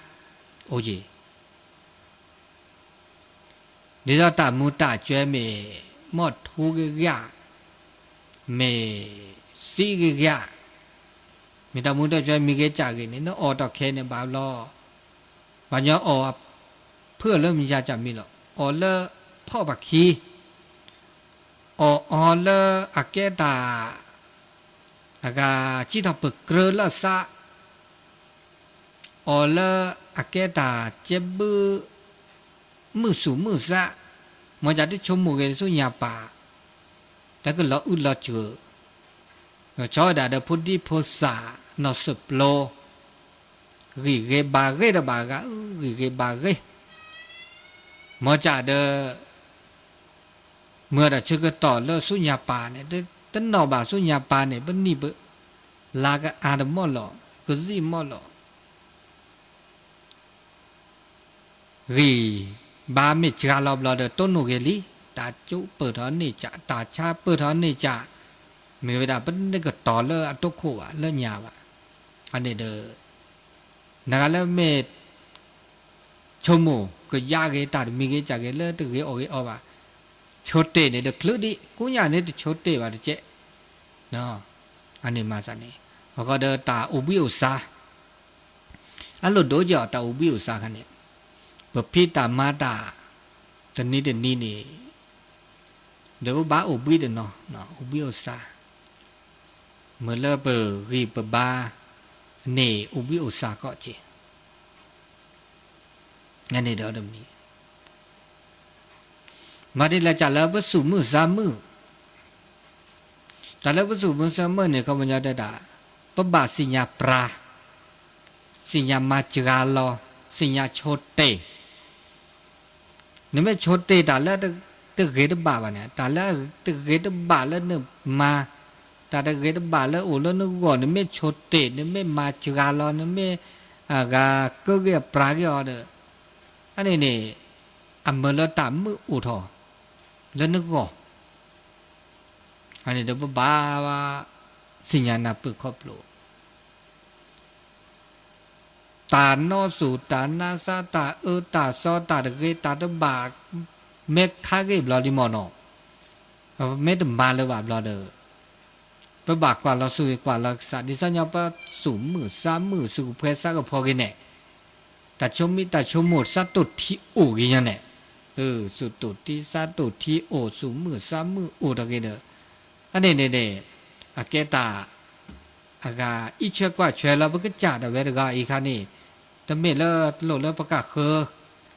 အိၣ်ယံၤ ဒ်သိးတၢ်မူတၢ်ကွဲမ့ၢ် မီၢ်ထူဂ့ၤဂ့ၤ, မ့ၢ်သံဂ့ၤဂ့ၤ, မ့ၢ်တၢ်မူတၢ်ကွဲမ့ၢ်ဂ့ၤစးဂ့ၤန့ၣ် နအီၣ်တၢ်ခဲန့ၣ်ဘၣ်လီၤ, ပှၤညီအီၣ်ဖုၣ်လၢမုၢ်ယါစးမံၤလီၤ, အီၣ်လၢဖီၣ်ပခံ, အီၣ်အီၤလၢအကဲတၢ် အဂၤစံၣ်ထီၣ်ပၢၢ်ကြၢးလၢသး အီၣ်လၢအကဲတၢ်ကဲဘု မုာ်သူၣ်မုာ်သး, မ့ၢ်စးတဆိကမိၣ်ဂ့ၤဆူညါပၤ, တၢ်ကလီၤအုၣ်လီၤစၢၤ, ကဆီဝဲဒၣ်ဒီးဖိဒံဖိသၣ် နီၢ်စၢၣ်ပျိ, ဂံၢ်ဂ့ၤဘါဂ့ၤဒီးဘၣ်ဂၤ, ဂံၢ်ဂ့ၤဘါဂ့ၤ, မ့ၢ်စးဒီး မ့ၢ်ဒီးဆၢကတီၢ်လၢဆူညါပၤန့ၣ် တနီၣ်ဘၣ်ဆူညါပၤန့ၣ် ပနံၣ်ပလါကအါတမီၢ်လီၤ, ကသံၣ်မီၢ်လီၤ. ဂံၢ်ဘါမ့ၢ်စှၤလီၤဘျီဒီး တိၢ်နီၣ်ဂ့ၤလံ, တၢ်ကၠိပၢၢ်ထီၣ်န့ၢ်စး, တၢ်ဆါပၢၢ်ထီၣ်န့ၢ်စး, မ့ၢ်ဝဲဒၣ်ပတကတီၤလၢအတိခိၣ်ဘၣ် လၢညါဘၣ်. အန့ၣ်ဒီး နဂၤလၢမ့ၢ် ဆိကမိၣ်ကယါဂ့ၤ တၢ်တမံၤဂ့ၤစးဂ့ၤလၢတဂ့ၤအီၣ်ဂ့ၤအီဘၣ်, ဆိတ့ၢ်န့ၣ်ဒီးချုးဒံး, ကိးညါန့ၣ်တဆိတ့ၢ်ဘၣ်တကဲး, အန့ၣ်မၤသးန့ၣ်, အဃိဒီးတၢ်အိၣ်ဘှံးအိၣ်သါ, အလိၣ်ဒိၣ်ကီးတၢ်အိၣ်ဘှံးအိၣ်သါခါန့ၣ်, ပဖံးတၢ်မၤတၢ် တနံၤတနံၤန့ၣ်, ဒီးပဘၣ်အိၣ်ဘှံးတနီၤ, အိၣ်ဘှံးအိၣ်သါ, မ့ၢ်လၢပဂံၢ်ပဘါန့ၣ် အိၣ်ဘှံးအိၣ်သါကီးက့ၤ န့ၣ်ဒီးတမံၤ မၤဒ်လဲၣ်စးလၢပသူၣ်မုာ်သးမုာ်, တၢ်လၢပသူၣ်မုာ်သးမုာ်န့ၣ် ခီပညီတဲဒၣ်, ပဘၣ်သ့ၣ်ညါပြၤ, သ့ၣ်ညါမၤစှၤလီၤ, သ့ၣ်ညါဆိတ့ၢ် နမ့ၢ်ဆိတ့ၢ်တၢ်လၢတဂ့ၤတဘၣ်ဘၣ်န့ၣ်, တၢ်လၢတဂ့ၤတဘၣ်လၢနမၤ, တၢ်တဂ့ၤတဘၣ်လၢအိၣ်လၢနဂီၢ် နမ့ၢ်ဆိတ့ၢ်, နမ့ၢ်မၤစှၤလီၤ, နမ့ၢ်အဂၤကၢဂ့ၤအပြၤက့ၤအီၤဒီး, အန့ၣ်န့ၣ် အမၢလၢတၢ်မုာ်အိၣ်ထီၣ် လၢနဂီၢ်, အန့ၣ်ဒီးပဘၣ်သ့ၣ်ညါနၢ်ပၢၢ်ခီဖျိ တၢ်နီသူၣ်တၢ်နါသးတၢ်အၢတၢ်သီတၢ်တဂ့ၤတၢ်တဘၣ် မ့ၢ်ခါဂ့ၤဘျီလံမ့ၢ်နီၤ, မ့ၢ်တမၤလၢၤဘၣ်ဘျီဒီး, ပဘၣ်ကွၢ်လီၤဆိဂ့ၤကွၢ်လီၤကစၢ် ဒ်သိးညီပသူၣ်မုာ်သးမုာ် သူၣ်ကဖှဲသးကဖှီက့ၤန့ၣ်, တၢ်ဆိမံတၢ်ဆိမိၣ်သးတိၢ်ထံအိၣ်က့ၤညါန့ၣ်, သူၣ်တိၢ်ထံသးတိၢ်ထံအိၣ် သူၣ်မုာ်သးမုာ်အိၣ်ထီၣ်က့ၤဒီး, အန့ၣ်န့ၣ်န့ၣ်, အကဲတၢ် အဂၤအံးဆွဲကွၢ်ဆွဲလၢပကစၢ်ဒၣ်ဝဲတဂၤအံၤခါန့ၣ်, တမ့ၢ်လၢတလိၣ်လၢပကဃၢ,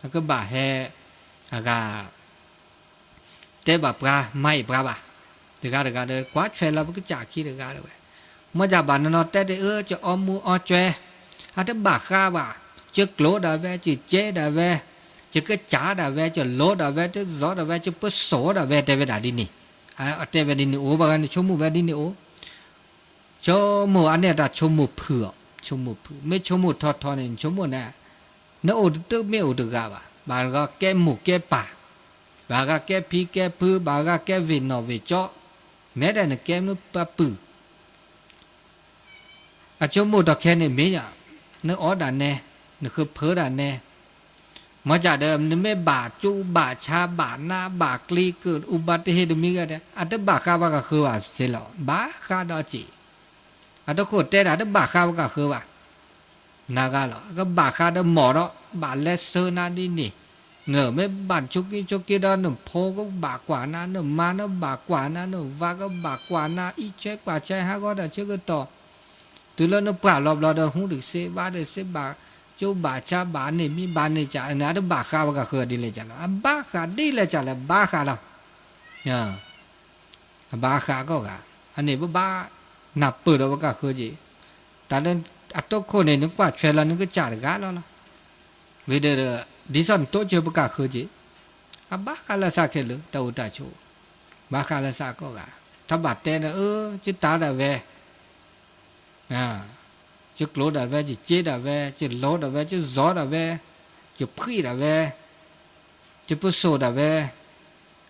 အကဘၣ်ဟဲ, အဂၤ, တဲဘၣ်ပှၤမၤအံၤပှၤဘၣ်, တဂၤတဂၤဒီး ကွၢ်ဆွဲလၢပကစၢ်ခံတဂၤဒၣ်ဝဲ, မ့ၢ်ဒၣ်ဘၣ်နီၢ်နီၢ်တဲဒ်အၢ ကၠအီမူအီကၠွဲ, အတဘၣ်ဃးဘၣ်, ကၠကျိၤဒၣ်ဝဲ ကၠကဲဒၣ်ဝဲ, ကၠကစၢ်ဒၣ်ဝဲ ကၠလိၤဒၣ်ဝဲ ကၠသိးဒၣ်ဝဲ ကၠပၢၤစိးဒၣ်ဝဲတဲဝဲဒၣ်ဒ်န့ၣ်, တဲဝဲဒ်န့ၣ်အိၣ်ဘၣ်ဂၤန့ၣ် ဆိကမိၣ်ဝဲဒ်န့ၣ်အိၣ် ဆိကမိၣ်အန့ၣ်တၢ်ဆိကမိၣ်ဖုၣ်အီၤ, ဆိကမိၣ်ဖုၣ် မ့ၢ်ဆိကမိၣ်ထီထီန့ၣ် ဆိကမိၣ်န့ၣ်, နအိၣ်တမ့ၢ်အိၣ်တဂၤဘၣ်, ဘၣ်ဂၤကဲမိၢ်ကဲပၢ်, ဘၣ်ဂၤကဲဖံကဲဖု ဘၣ်ဂၤကဲဝ့ၢ်နီၢ်ဝ့ၢ်ကၠီ, မ့ၢ်ဒၣ်နကဲမနုၤပပုၢ် အဆိကမိၣ်ထီၣ်ခဲန့ၣ်မ့ၢ်ယါ, နအီၣ်ဒၣ်နဲ, နဃုဖၢဒၣ်နဲ, မ့ၢ်စ့ၢ်ဒီး နမ့ၢ်ဘၣ်ကၠိဘၣ်ဆါဘၣ်နါဘၣ်ကျံ ကအိၣ်ဘၣ်တဟ့ၣ်တမံၤဂ့ၤဒီး အတဘၣ်ဃးဘၣ်ကဃၢဘၣ်စ့ၢ်လီၤ, ဘၣ်ဃးဒီးစ့ၢ်, အတခိၣ်တဲဒၣ်တဘၣ်ဃးဘၣ်ကဃၢဘၣ် နၤဂၤလီၤ ကဘၣ်ဃးဒီးမီၢ်ဒီး ဘၣ်လဲၤဆှၢနၤဒ်န့ၣ်, နမ့ၢ်ဘၣ်ဆိက့ဆိက့ဒီး နဖိကဘၣ်ကွၢ်နၤ နမါနဘၣ်ကွၢ်နၤ နဝၤကဘၣ်ကွၢ်နၤ အံးဆွဲကွၢ်ဆွဲဟးဂီၤဒီးဆၢကတီၢ်, တုၤလၢနပှၢ်လီၤဘျီဒီး ဟူတစ့ဘါတစ့ဘၣ်, ကၠိဘၣ်ဆါဘၣ်န့ၢ်မံဘၣ်န့ၢ်ကၢ် အန့ၣ်အတဘၣ်ဃးပကဃၢၤဒ်လဲၣ်ကၢ်လီၤ. အဘၣ်ဃးဒ်လဲၣ်ကၢ်လၢဘၣ်ဃးလီၤ. အဘၣ်ဃးကီၢ်ဂၤ, အန့ၣ်ပဘၣ်နၢ်ပၢၢ်ဒီးပကဃၢၤက့ၤ, တၢ်လၢအတိခိၣ်န့ၣ် နကွၢ်ထွဲလီၤ နကစၢ်တဂၤလီၤလီၤ. ဝံၤဒီး ဒ်သိးနတိစၢၤပကဃၢၤက့ၤ, အဘၣ်ဃးလၢသးခဲလၢာ် တၢ်အိၣ်တၢ်ဆိး, ဘၣ်ဃးလၢသးကီၢ်ဂၤ, တၢ်ဘၣ်တဲန့ၣ် အၢ ကတၢၢ်ဒၣ်ဝဲ ယကျိၤဒၣ်ဝဲ ယစ့ဒၣ်ဝဲ ယလိၤဒၣ်ဝဲ ယစီၤဒၣ်ဝဲ ယဖှံဒၣ်ဝဲ ယပစိာ်ဒၣ်ဝဲ,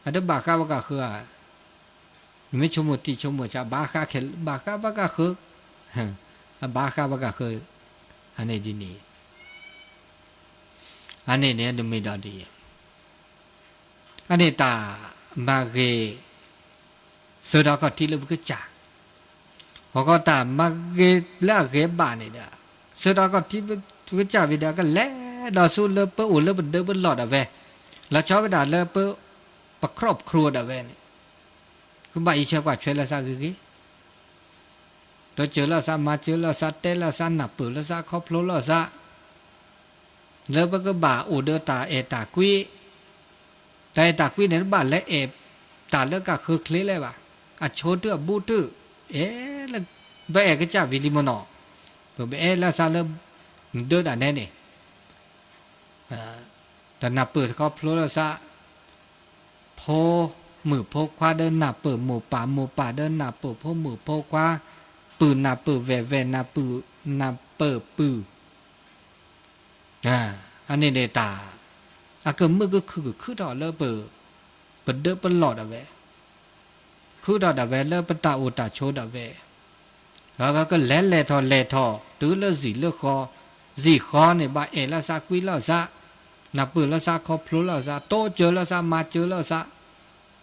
အတဘၣ်ဃးပကဃၢၤဧါ. နမ့ၢ်ဆိကမိၣ်တံၢ်ဆိကမိၣ်ဆး ဘၣ်ဃးခဲလၢာ် ဘၣ်ဃးပကဃၢၤ, အဘၣ်ဃးပကဃၢၤ, အန့ၣ်ဒ်န့ၣ်, အန့ၣ်န့ၣ် နမ့ၢ်ဒီးဒ် အန့ၣ်တၢ်မၤဂ့ၤ ဆၢထီၣ်ခီၣ်ထံးလၢပကစၢ်, ဟီၣ်ကီၢ်တၢ်မၤဂ့ၤလၢအဂ့ၤဘၣ်န့ၣ်ဒီး ဆၢထီၣ်ခီၣ်ထံးပကစၢ်ဝံၤဒီး ကလဲၤဒီးဆူလၢပအိၣ်လၢပဒၢပလီၢ်ဒၣ်ဝဲ, လီၤဆီဝဲဒၣ်လၢပ ပခီၣ်ပခြိဒၣ်ဝဲန့ၣ်, ကဘၣ်အံးဆၢကွၢ်ထွဲလၢသးဂ့ၤဂ့ၤ တိစၢၤလီၤသး မၤစၢၤလီၤသး တဲလီၤသး နၢ်ပၢၢ်လီၤသး ခီဖျိလီၤသး, လၢပကဘၣ်အိၣ်ဒီးတၢ်အဲၣ်တၢ်ကွံ, တၢ်အဲၣ်တၢ်ကွံန့ၣ် တဘၣ်လၢအဲၣ်တၢ်လၢကဃၢၤချ့လဲၣ်ဘၣ်, အဆိတုၤအဘူးတုၤ, အဲၣ်လၢ ပအဲၣ်ကစၢ်ဝံၤလံမ့ၢ်နီၤ, ပအဲၣ်လီၤသးလၢ နဒၢတၢ်နဲန့ၣ် ဒီးနၢ်ပၢၢ်ခီဖျိလီၤသး, ဖိမုၣ်ဖိခွါဒီးနၢ်ပၢၢ်မိၢ်ပၢ်, မိၢ်ပၢ်ဒီးနၢ်ပၢၢ်ဖိမုၣ်ဖိခွါ, ပုၢ်နၢ်ပၢၢ်ဝဲၢ်, ဝဲၢ်နၢ်ပၢၢ်ပုၢ်, အန့ၣ်န့ၣ်တၢ် အကမုာ်ကခုၣ်ကခုထီၣ်လၢပ ပဒၢပလီၢ်ဒၣ်ဝဲ, ခုထီၣ်ဒၣ်ဝဲလၢပတၢ်အိၣ်တၢ်ဆိးဒၣ်ဝဲ, ဒီးကလဲၤလဲၤထီၣ်လဲၤထီၣ် တုၤလၢစံာ်လၢဃီ, စံာ်ဃီန့ၣ် ဘၣ်အဲၣ်လီၤသးကွံလီၤသး, နၢ်ပၢၢ်လီၤသးခီဖျိလီၤသး တိစၢၤလီၤသးမၤစၢၤလီၤသး,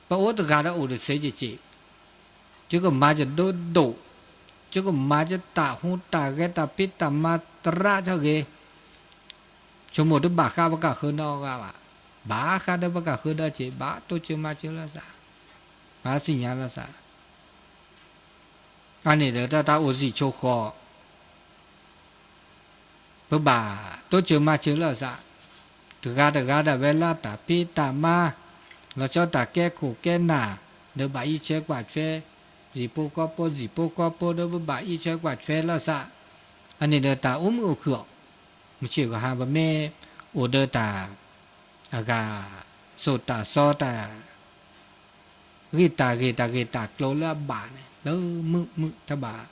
ပအိၣ်တဂၤဒီးအိၣ်တသ့က့ၤက့ၤ, ယကမၤယဒိဒိၣ်, ယကမၤယတၢ်ဟူးတၢ်ဂဲၤတၢ်ဖံးတၢ်မၤသရၣ်ထီၣ်ဂ့ၤ, ဆိကမိၣ်တဘၣ်ဃးပကဃၢၤနီတဂၤဘၣ်, ဘၣ်ဃးဒီးပကဃၢၤဒီးက့ၤ ဘၣ်တိစၢၤမၤစၢၤလီၤသး, ဘၣ်သ့ၣ်ညါလီၤသး, အန့ၣ်ဒီးတၢ်အိၣ်စံာ်ဆိဃီၤ ပဘၣ်တိစၢၤမၤစၢၤလီၤသး, တဂၤတဂၤဒၣ်ဝဲလၢတၢ်ဖံးတၢ်မၤ, လီၤဆီတၢ်ကဲခိၣ်ကဲနၢ်, ဒီးဘၣ်အံးဆၢကွၢ်ထွဲ, စံၣ်ဖိဃီဖိ စံၣ်ဖိဃီဖိဒီးပဘၣ်အံးဆၢကွၢ်ထွဲလီၤသး, အန့ၣ်ဒီးတၢ်အိၣ်မုာ်အိၣ်ခုၣ်အီၤ, မုၢ်ဆ့ၣ်ကဟါ ပမ့ၢ်အိၣ်ဒီးတၢ် အဂၤ စိာ်တၢ်စီတၢ် ဂ့ၢ်တၢ်ဂ့ၢ်တၢ်ဂ့ၢ်တၢ်ကျိၤလၢအဘၣ်န့ၣ် လၢမုာ်မုာ်တဘၣ်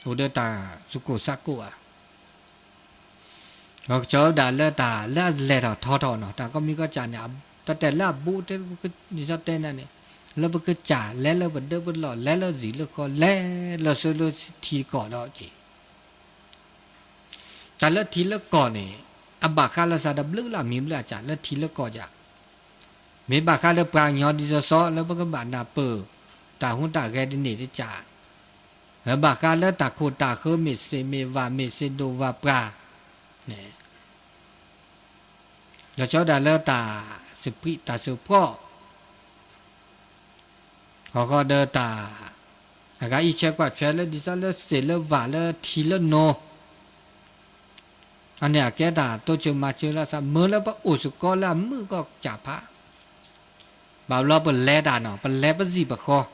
အိၣ်ဒီးတၢ်သူၣ်ကိၢ်သးကိၢ်ဧါ, ဒီးကစီၤဒၣ်လၢတၢ်လၢအလဲၤထီၣ်ထီထီၣ်နီၤ တၢ်ကိးမံၤကိးကၢ်န့ၣ် တၢ်တဲလၢအဘူး ဒ်သိးတဲန့ၣ်န့ၣ် လၢပကစၢ်လဲၤလၢပဒၢပလီၢ် လဲၤလၢစံာ်လၢဃီ လဲၤလၢဆၢလၢထံကီၢ်ဒီးက့ၤ တၢ်လၢထံလၢကီၢ်န့ၣ် အဘၣ်ဃးလၢသးတဘျုးလၢ်မံၤဘျုးအကၢ် လၢထံလၢကီၢ်ကၢ်, မ့ၢ်ဘၣ်ဃးလၢပှၤကညီဒ်သိးသိး လၢပကဘၣ်နၢ်ပၢၢ် တၢ်ဟူးတၢ်ဂဲၤတန့ၢ်တကၢ်, လၢဘၣ်ဃးလၢတၢ်ခိၣ်တၢ်ဃၢ မ့ၢ်စ့ၣ်မ့ၢ်ဝၣ် မ့ၢ်စ့ၣ်ဒိၣ်ဝၣ်ပှၢ်န့ၣ် လီၤဆီဒၣ်လၢတၢ်စံးပှံၣ်တၢ်စံးဖှီၣ် ဟီၣ်ဃီဒီးတၢ် အဂၤအံးဆၢကွၢ်ထွဲလၢ ဒ်သိးလၢစ့ၣ်လၢဝၣ်လၢထံလၢနိ အန့ၣ်အကဲတၢ်တိစၢၤမၤစၢၤလၢသး မၢလၢပအိၣ်စ့ၢ်ကီးလၢအမုာ်ကီၢ်ကၢ်ဖး, ဘၣ်ဘျီပလဲၤတၢ်နီၤ ပလဲၤပစံာ်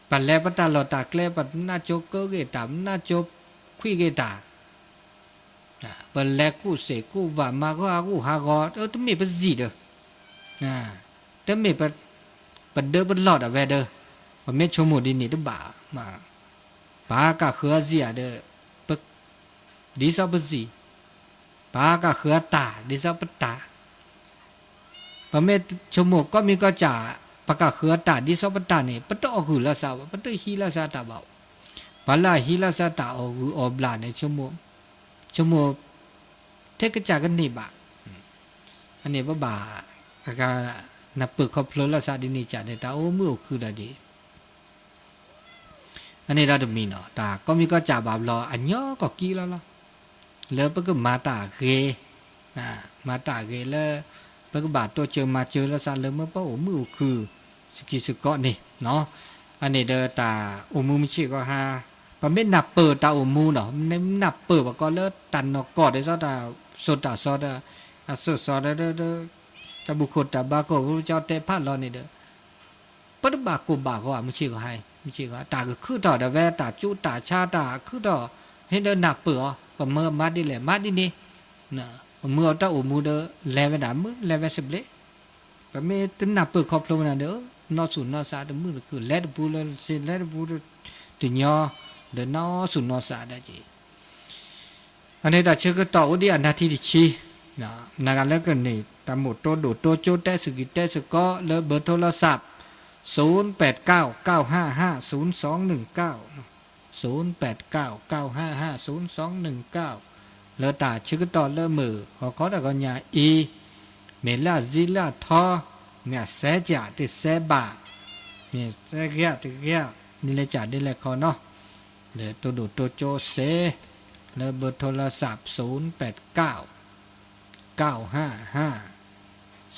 ပဃီ ပလဲၤပတၢ်လီၢ်တၢ်ကျဲ ပနၢ်ကၠိကၢဂ့ၤတၢ် ပနၢ်ကၠိခွံဂ့ၤတၢ် ပလဲၤကူၣ်စ့ၣ်ကူၣ်ဝၣ် မၤဂီၢ်ဟးဂူာ်ဟးဂီၤ တမ့ၢ်ပစံာ်ဒီး တမ့ၢ် ပဒၢပလီၢ်ဒၣ်ဝဲဒီး ပမ့ၢ်ဆိကမိၣ်ဒ်န့ၣ်တဘၣ်, ပကဃၢၤအစံာ်ဧါဒီး ဒ်သိးပစံာ်, ပကဃၢၤအတၢ်ဒ်သိးပတၢ် ပမ့ၢ်ဆိကမိၣ်ကိးမံၤကိးကၢ် ပကဃၢၤအတၢ်ဒ်သိးပတၢ်န့ၣ် ပတအီၣ်ဂုာ်လၢသးဘၣ်, ပတဟံးလၢသးတၢ်ဘၣ်, ပှၤလၢအဟံးလၢသးတၢ်အီၣ်ဂုာ်အီၣ်ဘျၣ်န့ၣ် ဆိကမိၣ် ထဲကစၢ်ကန့ၢ်ဘၣ်, အန့ၣ်ပဘၣ် အဂၤနၢ်ပၢၢ်ခီဖျိလၢသးဒ်န့ၣ်ကၢ်ဒီး တၢ်အိၣ်မုာ်အိၣ်ခုၣ်ဒီးဒ် အန့ၣ်ဒီးတမံၤနီၤ တၢ်ကိးမံၤကိးကၢ်ဘၣ်ဘျီ အညီကီၢ်ကံလီၤလီၤ, လၢပကမၤတၢ်ဂ့ၤ, မၤတၢ်ဂ့ၤလၢ ပကဘၣ်တိစၢၤမၤစၢၤလၢသးလၢမၢပအိၣ်မုာ်အိၣ်ခုၣ် စကံစကီးန့ၣ်, အန့ၣ်ဒီးတၢ်အိၣ်မူမုၢ်ဆ့ၣ်ကီၢ်ဟါ ပမ့ၢ်နၢ်ပၢၢ်တၢ်အိၣ်မူနီၤ, မ့ၢ်နၢ်ပၢၢ်ပှၤကီးလၢတၢ်နီၢ်ကီၢ်ဒ်သိးတၢ်စိၤတၢ်စီဒီး တၢ်စိၤစီဒီး တၢ်ဘူၣ်ခိၣ်တၢ်ဘါခိၣ် ပကၠီတဲဖးလီၤန့ၣ်ဒီး ပတဘၣ်ကိၢ်ဘၣ်ဂီၤ မုၢ်ဆ့ၣ်ဂီၤဟါ မုၢ်ဆ့ၣ်ဂီၤ တၢ်ကခုထီၣ်ဒီးဝဲတၢ်ကၠိတၢ်ဆါတၢ်ခုထီၣ် ဟ့ၣ်လၢနၢ်ပၢၢ်အီၤ ပမၤမၤဒ်လဲၣ်မၤဒ်န့ၣ် ပမုၢ်အတၢ်အိၣ်မူဒီး လဲၤဝဲဒၣ်မုၢ်လဲၤဝဲစဘျ့ ပမ့ၢ်တနၢ်ပၢၢ်ခီဖျိမနုၤဒီး နီၢ်ဆူၣ်နီၢ်စးတမုာ်တခု လဲၤတပူၤလၢစ့လဲၤတပူၤ တညီ ဒီးနီၢ်ဆူၣ်နီၢ်စးဒၣ်က့ၤ အန့ၣ်တၢ်ဆၢကတီၢ်အိၣ်ဒံးအနၢ်ထံတဆံ နဂၤလၢကန့ၢ် တၢ်မိၣ်တိဒိၣ်တိကၠိတဲစကံးတဲစကီး လၢဘၢထိလီၤစးပ် ศูนย์แปดเก้า เก้าห้าห้า ศูนย์สองหนึ่งเก้า ศูนย์แปดเก้า เก้าห้าห้า ศูนย์สองหนึ่งเก้า လၢတၢ်ဆၢကတီၢ်လၢမုၢ်ဟီၣ်ခီတၢ်ဂီၤညါအံၤ မ့ၢ်လၢအဇံလၢအထီ မ့ၢ်အစဲးကၠးတစဲးဘၣ် မ့ၢ်စဲးဂ့ၤတဂ့ၤ ဒ်လဲၣ်ကၠးဒ်လဲၣ်ခီနီၤ ဒီးတိဒိၣ်တိကၠိစ့ လၢဘၢထိလီၤစးပ် ศูนย์แปดเก้า เก้าห้าห้า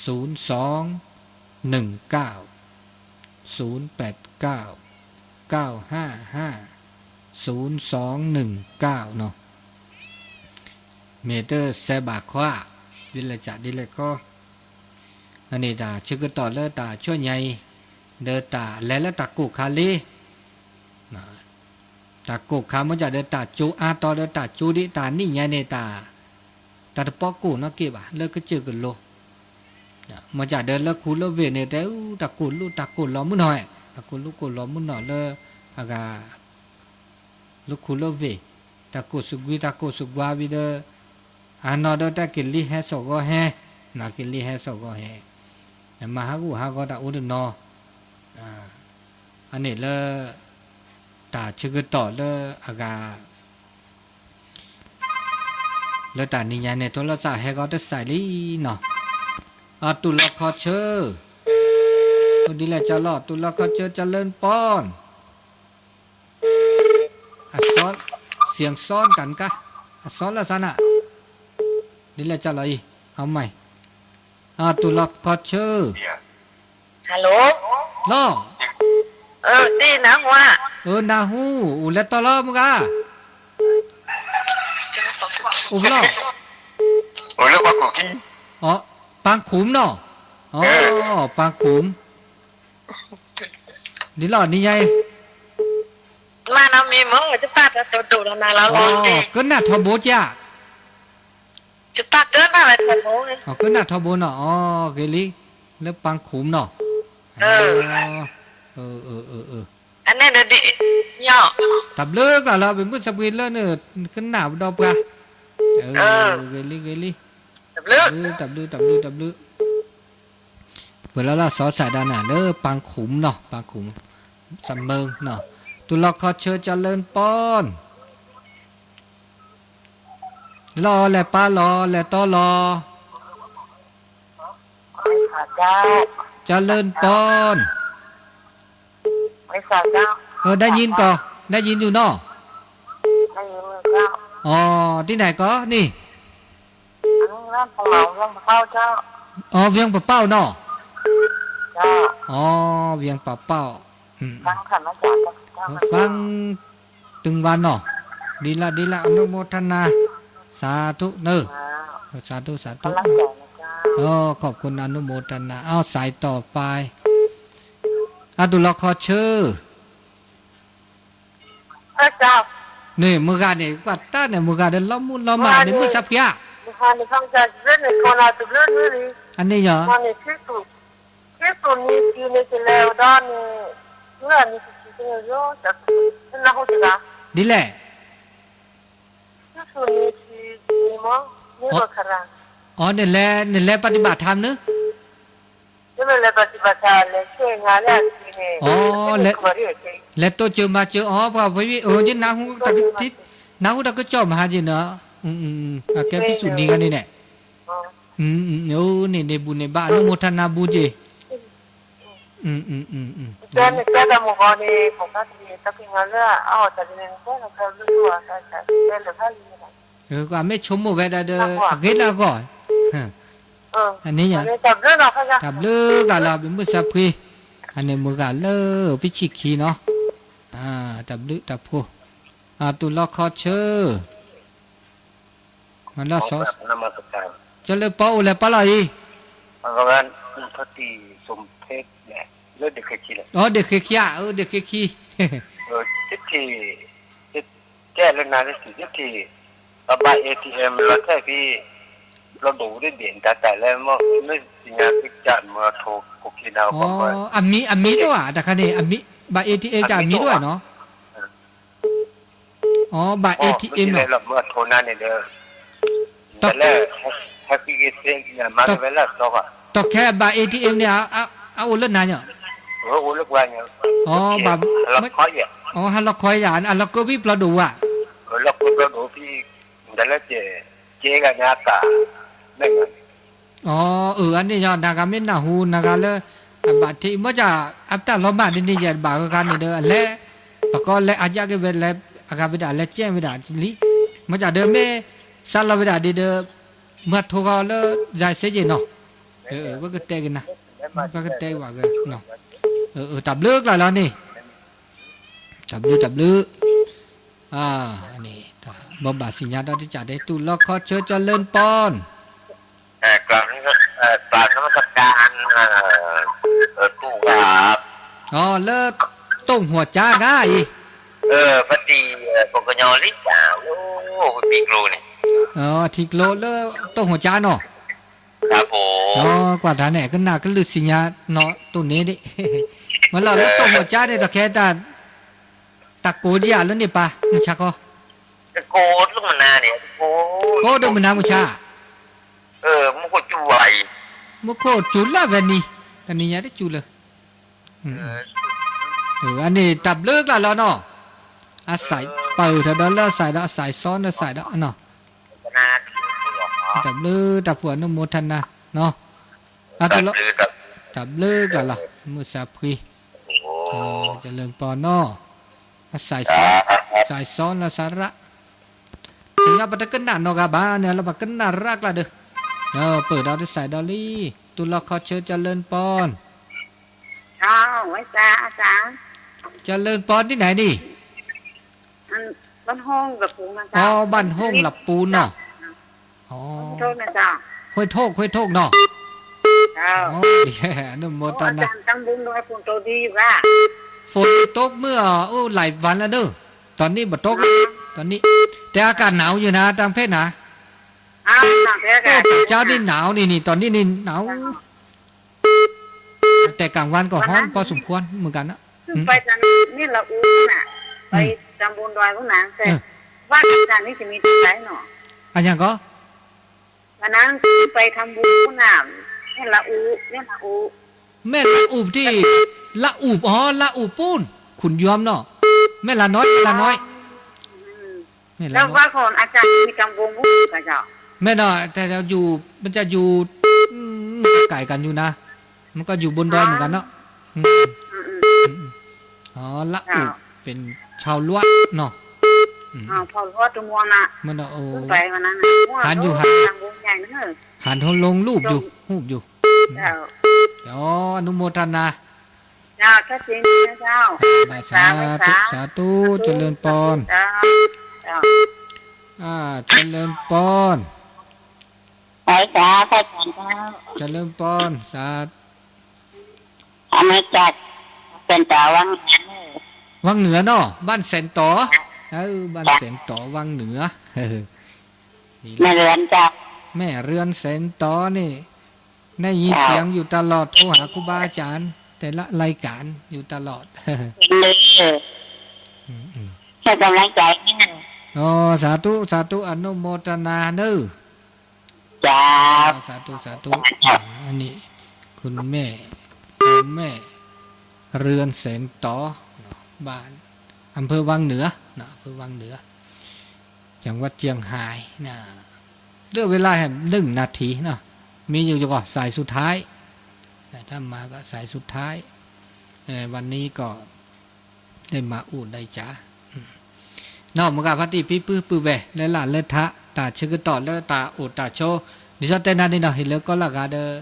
ศูนย์สองหนึ่งเก้า ศูนย์แปดเก้า เก้าห้าห้า ศูนย์สองหนึ่งเก้า နီၤ မ့ၢ်တစဲးဘၣ်ခွါ ဒ်လဲၣ်ကၠးဒ်လဲၣ်ခီ အန့ၣ်တၢ်ဆၢကတီၢ်လၢတၢ်ဆူညါအံၤ ဒီးတၢ်လဲၤလၢတၢ်ကိၢ်ခါလံ တၢ်ကိၢ်ခါမ့ၢ်ကၠးဒီးတၢ်ကၠိအါတီၤဒီးတၢ်ကၠိဒ်တၢ်နံၣ်ညါန့ၣ် တၢ်တပီကိၢ်နီၣ်က့ဘၣ် လၢကစၢၢ်ကလိ မ့ၢ်ကၠးဒီးလၢခူလၢဝ့ၢ်န့ၣ် တဲအူ တၢ်ကိၢ်လူၢ်တၢ်ကိၢ်လီၤမုၢ်နီၢ် တၢ်ကိၢ်လူၢ်ကိၢ်လီၤမုၢ်နီၢ်လၢ အဂၤ လၢခူလၢဝ့ၢ် တၢ်ကိၢ်စကွံတၢ်ကိၢ်စကွါဝံၤဒီး အနီၢ်ဒီးတၢ်ကလံၤဟဲစိာ်ဂီၤဟဲ နကလံၤဟဲစိာ်ဂီၤဟဲ မၤဟးဂူာ်ဟးဂီၤတၢ်အိၣ်တနီၤ အန့ၣ်လၢ တၢ်ဆၢကတီၢ်လၢအဂၤ လၢတၢ်နံၤညါန့ၣ် ထိလီၤစးဟဲဂီၤတစဲးလံနီၤ အတူၢ်လီၤခီဆၢ အိၣ်ဒ်လဲၣ်ကၠီလီၤ တူၢ်လီၤခီဆၢ เจริญพร အစီ เสียงซ้อนกันกะ အစီလၢစါနၤ ဒ်လဲၣ်ကၠီလီၤအံၤ အမၤ အတူၢ်လီၤခီဆၢ Hello လီၤ တနၢ်ဟူ အိၣ် နၢ်ဟူအိၣ်လဲၤတီလီၤမုၢ်ဂၤ အိၣ်ဖဲလီၤ ပၢ်ခိၣ်နီၤ ပၢ်ခိၣ် ဒ်လီၤနံၤညါအံၤ မၤနီၤမံၤမ့ၢ် ကပၣ်တၢ်တဒိၣ်လီၤနၤလီၤလီၤ ကနၣ်ထီဘိကၠး ကပၣ်ကနၣ်ဝဲထီဘိ ကနၣ်ထီဘိနီၤ အဂ့ၤလံ လၢပၢ်ခိၣ်နီၤ အန့ၣ်ဒ် တၢ်ဘျုးကျါလီၤ ပမုၢ်သပှ့ၤလၢနကနၣ်ပဒီပှၤ ဂ့ၤလံ ဂ့ၤလံ တၢ်ဘျုး တၢ်ဘျုး တၢ်ဘျုး ပှၤလၢလၢစီၤစးဒၣ်နၤလၢပၢ်ခိၣ်နီၤ ပၢ်ခိၣ် စမၢနီၤ တူၢ်လီၤခီဆၢ เจริญพร လီၤလဲၤပၢ်လီၤ လဲၤတီလီၤ เจริญพร ได้ยินก่อน ได้ยินอยู่เนาะ อ๋อ ที่ไหนก่อนนี่ อ๋อ เวียงปะเป้าเนาะ อ๋อ เวียงปะเป้า ฟังตึงวันเนาะ ดีละ ดีละ อนุโมทนา สาธุเนอะ สาธุ สาธุ อ๋อ ขอบคุณ อนุโมทนา เอาสายต่อไป อาตุลอคอเชอ န့ၣ် မုၢ်ဂၤန့ၣ် ကွၢ်တၢ်န့ၣ် မုၢ်ဂၤဒီးလီၤမူလီၤမၢ် မ့ၢ်မုၢ်စးဖှံဧါ အန့ၣ်ယီၤ ဒ်လဲၣ် အီၤ နလဲၤ နလဲၤပฏิบัติธรรมန့ၣ် လဲၤတိစၢၤမၤစၢၤအီၤ ပှၤဖဲ ယနၢ်ဟူတၢ်ကစီၣ်မဟါက့ၤနီၤ အကဲဖံးစူၣ်နံၤဂၤန့ၣ်န့ၣ် န့ၣ်န့ၣ်ဘူးန့ၣ်ဘၣ် အနုမောทนาဘူးက့ၤ အမ့ၢ်ဆိကမိၣ်ဝဲဒၣ်ဒီး အဂ့ၤလၢအဂီၢ် အန့ၣ် တၢ်ဘျုးကလီၤ ပမုၢ်စးဖှံ အန့ၣ်မုၢ်ဂၤလၢဖံဆံးခံနီၤ တၢ်ဘျုးတၢ်ဖှိၣ် တူၢ်လီၢ်ခီဆၢ, မၤလၢစီၤ, ကၠီလၢပီအိၣ်လဲၤပီလီၤအံၤ, အိၣ်ဒ့ၣ်ဃ့ခံဧါ, အိၣ်ဒ့ၣ်ဃ့ခံ, ကဲလၢနၤလၢစံး ယထံၣ် ပဘၣ် A T M လီၤထဲၣ်ဖဲ ပျီဒိၣ်ဒ့ၣ်ဒ့ၣ် တၢ်တၢ်လၢ မ့ၢ်သ့ၣ်ညါကစၢ်မၢထိၣ်ကိးက့ၤနၤ အမံၤတအိၣ်ဧါ တခါန့ၣ်, ဘၣ် A T M တၢ်အမံၤတအိၣ်ဧါနီၤ, ဘၣ် A T M လီၤ, မၢထိၣ်နၤန့ၣ်ဒီး တၢ်လၢ ဟဲဃံက့ၤသ့ မၤက့ၤဝဲလၢအသီဘၣ်, တၢ်ခဲဘၣ် A T M န့ၣ် အအိၣ်လၢနၤညါ, အိၣ်လၢပှၤညါ, ဟဲလီၤခီယၤ, အလီၤကိးဖဲပျီဒိၣ်ဧါ, လီၤကိးပျီဒိၣ်ဖဲ တၢ်လၢ ကဲဂၤန့ၣ်အကါ, အၢ အန့ၣ်ယီၤ နဂၤမ့ၢ်နၢ်ဟူ နဂၤလၢ အဘၣ်ထံး မ့ၢ်က အတၢ်လီၤမၢ်ဒ်န့ၣ် ယဘၣ်ဂၤဂၤန့ၣ်ဒီး အလဲၤ ပကီလဲၤအယၢ်က့ၤဝဲလဲၤ အဂၤဝဲဒၣ်လဲၤကဲဝဲဒၣ်လံ, မ့ၢ်ကဒီးမ့ၢ် စးလီၤဝဲဒၣ်ဒ်ဒီး မၤထိၣ်ဃီလၢ ယၤစ့ယ့ၣ်နီၤ, ပကတဲက့ၤနၤ, ပကတဲဘၣ်ဂ့ၤ, တၢ်ဘျုးကျါလီၤန့ၣ် တၢ်ဘျုးတၢ်ဘျုး, ဘီဘၣ်စံၣ်ညါဒီးတကးဒဲး တူၢ်လီၢ်ခီဆၢ ကၠီလၢပီၢ်, နမစကၤ, လၢ တိၢ်ဟူၤကၠါဂၤအံၤ, ပကညီလံ, ထံကျိလၢ တိၢ်ဟူၤကၠါနီၤ, ကွၢ်တၢ်န့ၣ် ကနၣ်ကလုၢ်စံၣ်ညါနီၤ တိၢ်န့ၣ်ဒံး, မ့ၢ်လီၤလၢတိၢ်ဟူၤကၠါန့ၣ် တၢ်ခဲတၢ် တၢ်ကိးဒံးဧါလၢန့ၣ်ပၢ် မုၢ်ဆါခီ, ကိးဒိၣ်မနုၤမုၢ်ဆါ, မူခိၣ်စူၤလၢဝဲနံၤ, တနံၤညါတစူၤလၢ, အန့ၣ်တၢ်ဘျုးကျါလီၤနီၤ, အစးပာ်ထီၣ်ဒီးလၢအစးဒီးအစးစီနစးဒီးနီၤ, တၢ်ဘျုးတၢ်ဖှိၣ် အနုမောทนาနီၤ, တၢ်ဘျုးကျါလီၤ မုၢ်ဆါဖှံ, ကၠီလၢပီၢ်နီၤ, အစးစီ, စးစီလၢစးရၣ်, ကညီပတကနၣ်နီတဂၤဘၣ်န့ၣ် လၢပကနၣ်ရၣ်ကျါဒီး, ပၢၢ်ဒီးတစးဒီးလံ, တူၢ်လီၢ်ခီဆၢ ကၠီလၢပီၢ်, ကၠီလၢပီၢ်ဒ်န့ၣ်ဒံး, အိၣ် บ้านโฮงหลับปูนနီၤ, ห้วยโทก ห้วยโทกနီၤ, အနုမောทนา, ฝนตกမုၢ်အအိၣ် หลายวันแล้วเนอะ, ตอนนี้บ่ตกแล้ว, ตอนนี้, แต่อากาศหนาวอยู่นะ ทางเพศนะ, แต่เช้านี่หนาวนี่ นี่ ตอนนี้นี่หนาว แต่กลางวันก็ร้อนพอสมควรเหมือนกันนะ, อืม ไปตำบลดอยพวกนั้นเสร็จ อืม ว่ากันนี่จะมีที่ไหนเนาะ, อะหยังก็ วันนั้นไปทำบุญน่ะ แม่ละอุ แม่ละอุ แม่ละอุบที่ ละอุบ อ๋อ ละอุบปูน ขุนยวมเนาะ แม่ละน้อย แม่ละน้อย อืม แม่ละน้อย แล้ววัดของอาจารย์มีตำบลพวกนั้นเจ้า แม่เนาะ แต่เราอยู่ มันจะอยู่ อืม ไกลกันอยู่นะ มันก็อยู่บนดอยเหมือนกันเนาะ อืม อืม อืม อืม อ๋อ ละอุบ เป็นชาวลวะเนาะ อืม อ๋อ พอลวะตัวมัวน่ะ มันน่ะ โอ้ ขึ้นไปวันนั้นน่ะ หันอยู่ หัน ตำบลใหญ่นะ หันเขาลงรูปอยู่ รูปอยู่ เจ้า อ๋อ อนุโมทนา เจ้า ชัดเจนนะเจ้า อ่า สาธุ สาธุ เจริญพร เจ้า เจ้า อ่า เจริญพร ไหว้สา พระอาจารย์เจ้า เจริญพร สา อันนี้จาก เป็นต่อวังเหนือ วังเหนือเนาะ บ้านแสนต๋อ เออ บ้านแสนต๋อ วังเหนือ นี่แหละ แม่เรือนเจ้า แม่เรือนแสนต๋อนี่ ได้ยินเสียงอยู่ตลอด โทรหาครูบาอาจารย์ แต่ละรายการอยู่ตลอด เออ อืมๆ ให้กำลังใจแม่ อ๋อ สาธุ สาธุ อนุโมทนาเนอะ จ้า สาธุ สาธุ อ่า อันนี้ คุณแม่ คุณแม่ เรือนแสนต๋อ บ้าน อำเภอวังเหนือ นะ อำเภอวังเหนือ จังหวัดเชียงรายนะ เหลือเวลาแค่หนึ่งนาทีนะ มีอยู่ก็สายสุดท้ายนะ ถ้ามาก็สายสุดท้าย เอ่อ วันนี้ก็ ได้มาอู้ได้จ๋า နီၢ်မုၢ်ဂၤဖါတံၢ်ဖံပုၢ်ပုၢ်ဝဲၢ် လၢလၢ်လၢထး တၢ်ဆၢကတီၢ်လၢတၢ်အိၣ်တၢ်ဆိး ဒ်သိးတဲနၤန့ၣ်နီၢ် ဟ့ၣ်လၢကီလၢ်ဂၤဒီး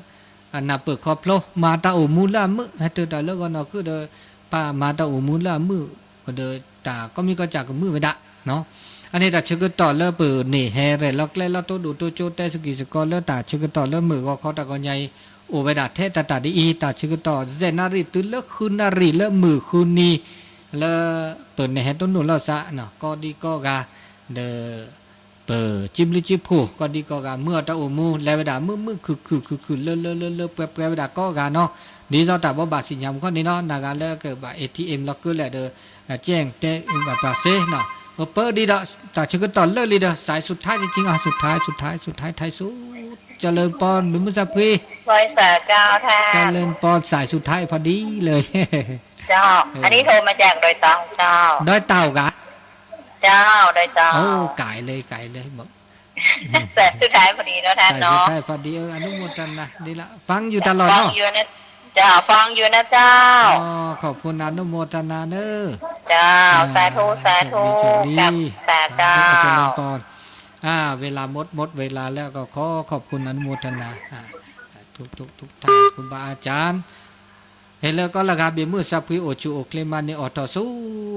အနၢ်ပၢၢ်ခီဖျိ မၤတၢ်အိၣ်မူလၢအမုာ် ဟဲတုၤတၢ်လၢဂီၢ်နီၢ်ခုၣ်ဒီး ပာ်မၤတၢ်အိၣ်မူလၢအမုာ် ကဒီးတၢ်ကီမံၤကီၢ်ကၢ်ကမုာ်ဝဲဒၣ် အန့ၣ်တၢ်ဆၢကတီၢ်လၢပန့ၢ်ဟဲရဲၣ်လီၤကျဲလီၤ တိဒိၣ်တိကၠိ တဲစကံၢ်စကီးလၢတၢ်ဆၢကတီၢ်လၢမုၢ်ဂီၤခီတၢ်ဂီၤညါအံၤ အိၣ်ဝဲဒၣ်ထဲတၢ်တၢ်ဒ်အံၤ တၢ်ဆၢကတီၢ် ယဲၢ်နၣ်ရံၣ်တုၤလၢဃုနၣ်ရံၣ်လၢမုၢ်ဃုနံၤ လၢပန့ၢ်ဟဲတိၢ်နီၣ်လိာ်သး ကိးဒံကိးဂၤ ဒီး ပစံးဘျုးစံးဖှိၣ် ကိးဒံကိးဂၤမုာ်အတၢ်အိၣ်မူ လဲၤဝဲဒၣ်မုာ်မုာ်ခုၣ်ခုၣ်ခုၣ်ခုၣ်လၢလၢလၢလၢပှဲၤပှဲၤဝဲဒၣ်ကိးဂၤနီၤ ဒ်သိးတၢ်ဘိးဘၣ်စံၣ်ညီၣ်မူခီန့ၣ်နီၤ နဂၤလၢကဘၣ် ATM လီၤကၢလဲၣ်ဒီး ကဲၣ်တဲဘၣ်ပှၤစ့နီၤ ပၢဒံးဒီး တၢ်ဆၢကတီၢ်လၢလံဒီး สายสุดท้ายจริงๆ อ่ะ สุดท้ายสุดท้ายสุดท้ายท้ายสุด เจริญพร မုၢ်မုၢ်စၢ်ဖှံ เจริญพร สายสุดท้ายพอดีเลย เจ้า อันนี้โทรมาจากดอยเต่าเจ้า ดอยเต่า กะ เจ้า ดอยเต่า โอ้ ไกลเลย ไกลเลย บอก สายสุดท้ายพอดีเนาะท่านเนาะ สายสุดท้ายพอดี เออ อนุโมทนา ดีละ ฟังอยู่ตลอดเนาะ ฟังอยู่นะ เจ้า ฟังอยู่นะเจ้า อ๋อ ขอบคุณ อนุโมทนาเนอะ เจ้า อ่า สาธุ สาธุ โชคดี กับตาเจ้า สาธุ เจริญพร อ่า เวลาหมด หมดเวลาแล้ว ก็ขอขอบคุณ อนุโมทนา อ่า ทุกๆ ทุกท่าน ครูบาอาจารย์ ဟဲလၢကီၢ်လၢဂၤ ဘၣ်မုၢ်စၢ်ဖှံအိၣ်ဆူၣ်အိၣ်ချ့မးန့ၣ် အိးထီၣ်ဆူ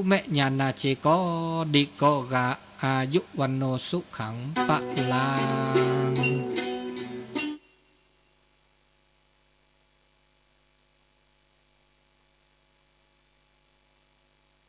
မဲာ်ညါနၤစ့ၢ်ကီး ဒံးကိးဂၤ อายุ วันโน สุขัง พลัง